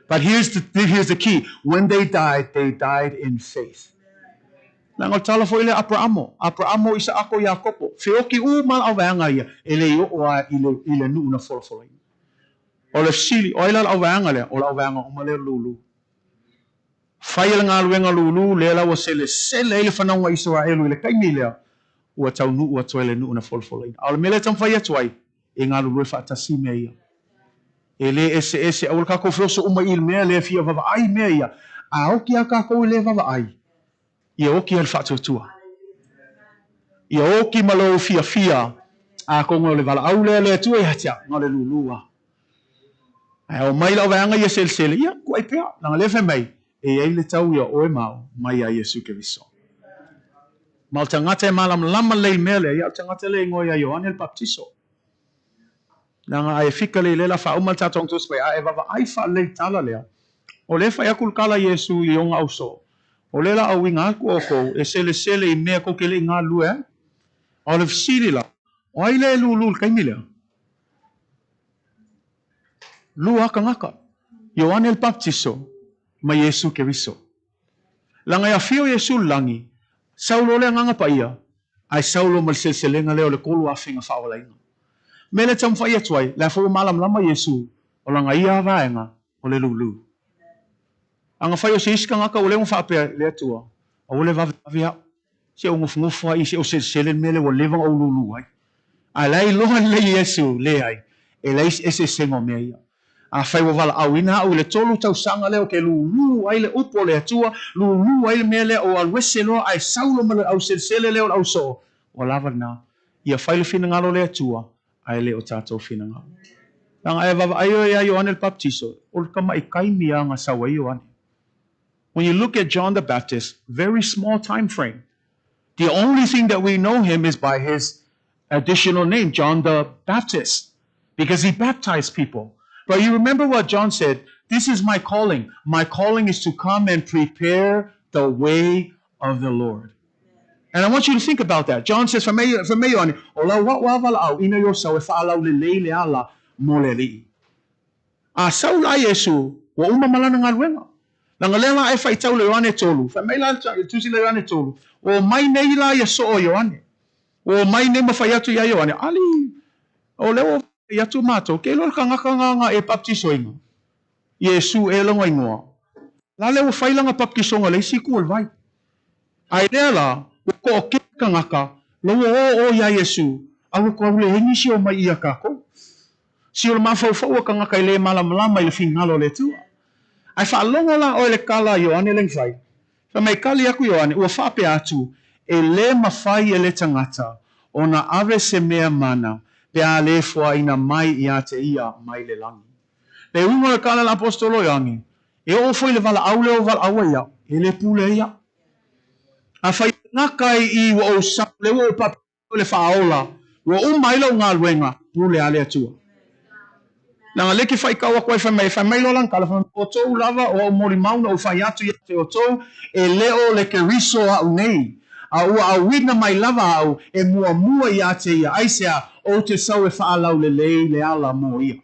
But here's the, here's the key, when they died, they died in faith. Leaga o le tala foi lea Aperamo, Aperamo, Isaako, Iakopo, feoki uma le auvaega ia, e le i oo lava i le, i le nuu na folafolaina. O le fesili, o ai la le auvaega lea? O le auvaega uma lea o le lūlū. Faia le galuega lūlū lea la ua selesele ai le fanauga Isaraelu i le taimi lea ua taunuu atu ai le nuu na folafolaina. A o le mea lea e taumafai atu ai, e galulue faatasi mea ia. E lē eseese, aua le kākou feoso uma i le mea lea e fia vaavaai mea ia, a oki lava kākou e lē vaavaai, ia oki ai le faatuatua. Ia oki ma lou fiafia, atonu o le valaau lea a le Atua ia te au, na o le lūlū lava. Ae oo mai lau vaega ia selesele, ia, kuai pea, leaga o lea e fai mai, e i ai le tau ia oe ma au, mai ia Iesu Keriso. Ma o le tagata e malamalama lelei i le mea lea, ia o le tagata lea e igoa ia Ioane le Papatiso. Leaga a e fika lelei lea la faauma le tatou Tusi Paia, a e vaavaai faalelei i le tala lea, o lea e fai atu le tala a Iesu i ona ausoo, O lea la auina atu outou e selesele i mea tou te le i galulue ai. A o le fesili la, o ai lea e lūlū i le taimi lea? Lua tagata, Ioane le Papatiso ma Iesu Keriso. Leaga e afio Iesu i le lagi, sau loa le Agaga Paia, ae sau loa ma le seleselega lea o le 3000 faaolaina. Mea lea e taumafai atu ai, le a foi ua malamalama Iesu, o lana ia vaega o le lūlū. A na fai o se isi tagata ua leva ona faapea i le Atua, Aua le vavevave au, se ou nofonofo ai, se ou selesele le mea lea ua leva ona ou lūlū ai. A la e iloa lelei e Iesu, leai, e leai se eseesega o mea ia. Afai ua valaauina au i le tolu tausaga lea ou te lūlū ai le upu o le Atua, lūlū ai le mea lea, ou alu ese loa ae sau loa ma le au selesele lea o le ausoo, ua lava lena. Ia fai le finagalo o le Atua, ae le o tatou finagalo. Leaga e vaavaai oe ia Ioane le Papatiso, o le tamaʻi taimi lava na sau ai Ioane. When you look at John the Baptist, very small time frame. The only thing that we know him is by his additional name, John the Baptist, because he baptized people. But you remember what John said, this is my calling. My calling is to come and prepare the way of the Lord. And I want you to think about that. John says, Fai mai Ioane, o lau a'u a valaauina i o sau e faalaulelei le ala mo le Alii. A sau la Iesu, ua uma ma lana galuega. Leaga lea la e faitau le Ioane tolu, fai mai la le Tusi le Ioane tolu, ua omai nei la ia soo Ioane. Ua omai nei ma fai atu ia Ioane, Ali, o lea ua fai atu matou, ke iloa le kagaka nga nga e baptisoina. Iesu e lona igoa. La lea ua fai lana baptisoga le isi itu o le vai. A i lea la, ua toʻatele tagata, la ua o o ia Iesu, a ua tau leai nisi o mai ia kakou. Si o le mafaufau o tagata e le malamalama i le finagalo o le Atua. Ae faalogo la oe i le tala a Ioane lea na fai. Fai mai, Tali aku Ioane, ua faapea atu, E le mafai e le tagata ona ave se mea mana pe a le foaina mai ia te ia mai le lagi. Le uiga o le tala a le Aposetolo Ioane, E oo foi le valaau lea o valaau ai au, e le pule ai au. Afai e gata i i ua ou sau, lea ua ou pape le faaola, ua uma ai lau galuega, pule a le Atua. Leaga lea ke faitau atu ai fai mai, fai mai loa lana tala, fai mai, Outou lava o au molimau na ou fai atu ia te outou, e le o le Keriso aʻu nei, a ua auina mai lava au e muamua ia te ia, aisea, ou te sau e faalaulelei le ala mo ia.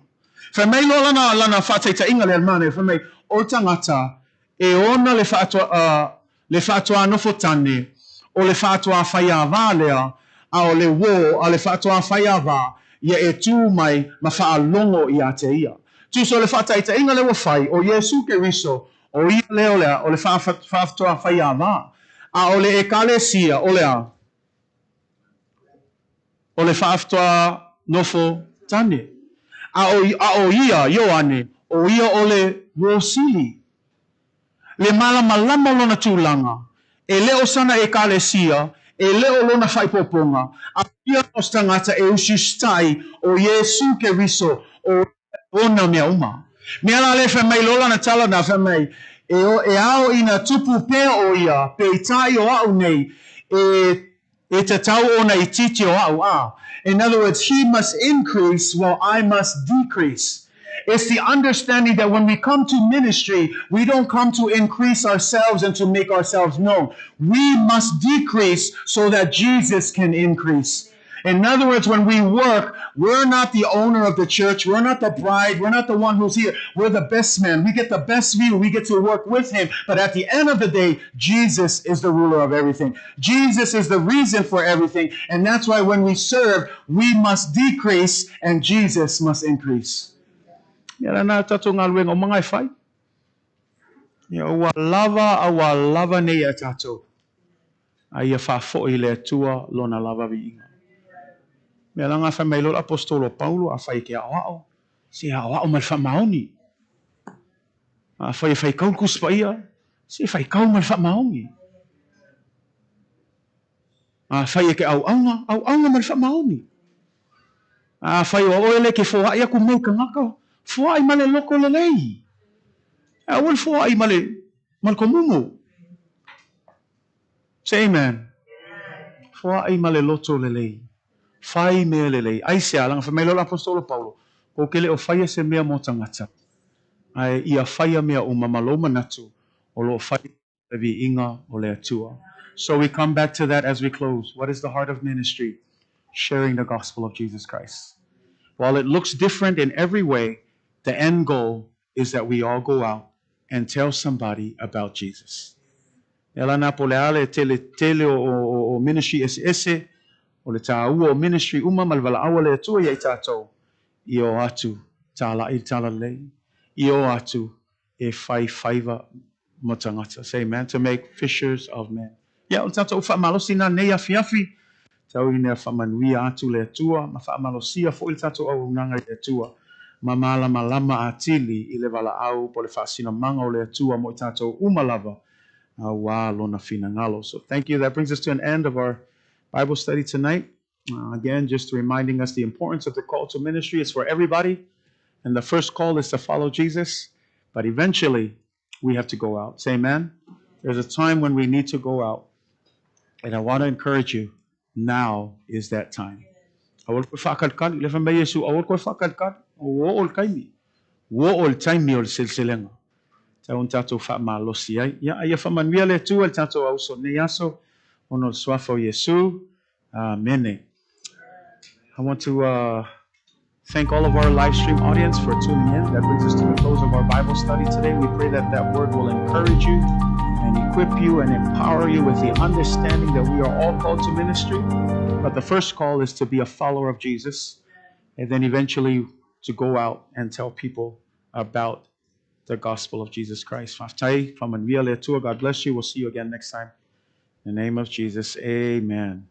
Fai mai loa lana, lana faataitaiga lea le manaia, fai mai, O le tagata e ona le faatoa, uh, le faatoa nofo tane, o le faatoa faiāvā lea, a o le uō a le faatoa faiāvā, ia e tū mai ma faalogo ia te ia. Tusa o le faataitaiga lea ua fai, o Iesu Keriso, o ia lea o le a, o le faatoa faiāvā. A o le Ekalesia, o le a? O le faatoa nofo tane. A o, a o ia, Ioane, o ia o le uō sili. Le malamalama o lona tulaga, e le o sana Ekalesia, e le o lona faaipoipoga, a ia o se tagata e usiusitai o Iesu Keriso, o ia ona mea uma. Mea la lea fai mai loa lana tala na, fai mai, E, e ao ina tupu pea o ia, peitai o a'u nei, e E tatau ona itiiti o a'u, a. In other words, he must increase while I must decrease. It's the understanding that when we come to ministry, we don't come to increase ourselves and to make ourselves known. We must decrease so that Jesus can increase. In other words, when we work, we're not the owner of the church. We're not the bride. We're not the one who's here. We're the best man. We get the best view. We get to work with him. But at the end of the day, Jesus is the ruler of everything. Jesus is the reason for everything. And that's why when we serve, we must decrease and Jesus must increase. Ia lana tatou galuega uma e fai. Ia ua lava a ua lava nei ia tatou. A ia faafoi i le Atua lona lava viiga. Mea la nga fai mai loa le aposetolo o Paulo afai e te aoao. Se aoao ma le faamaoni. Afai e faitau le Tusi Paia, se faitau ma le faamaoni. Afai e te auauna, auauna ma le faamaoni. Afai o oe lea e te foai atu mea i tagata, foai ma le loto lelei. Aua le foai ma le ma le tomumu. Say amen. Foai ma le loto lelei. Fai mea lelei. Aisea? Leaga fai mai lea o le Aposetolo Paulo, Kou te le o faia se mea mo tagata, ae ia faia mea uma ma lou manatu o lo o fai le viiga o le Atua. So we come back to that as we close. What is the heart of ministry? Sharing the gospel of Jesus Christ. While it looks different in every way, the end goal is that we all go out and tell somebody about Jesus. E ala nā po o le a le tele tele o, o, o ministry eseese, o le tāua o ministry uma ma le valaau a le Atua ia i tātou, i o atu tāla'i le talalelei, i o atu e fai faiva mo tagata. Say amen. To make fishers of men. Ia, o le tatou faamalosi na nei afiafi, tau ina faamanuia atu le Atua ma faamalosia foi le tatou auaunaga i le Atua ma malamalama atili i le valaau po o le faasinomaga o le Atua mo i tatou uma lava auā lona finagalo. So thank you. That brings us to an end of our Bible study tonight. Again, just reminding us the importance of the call to ministry is for everybody. And the first call is to follow Jesus. But eventually, we have to go out. Say amen. There's a time when we need to go out. And I want to encourage you, now is that time. Aua le toe faakalikali, le fai mai Iesu, aua le toe faakalikali, ua oo le taimi. Ua oo le taimi o le seleselega. Tau ina tatou faamalosi ai. Ia, a ia faamanuia le Atua i le tatou auso i lenei aso, ona o le suafa o Iesu. Amene. I want to thank all of our live stream audience for tuning in. That brings us to the close of our Bible study today. We pray that that word will encourage you and equip you and empower you with the understanding that we are all called to ministry. But the first call is to be a follower of Jesus and then eventually to go out and tell people about the gospel of Jesus Christ. Faafetai, faamanuia le Atua. God bless you. We'll see you again next time. In the name of Jesus, amen.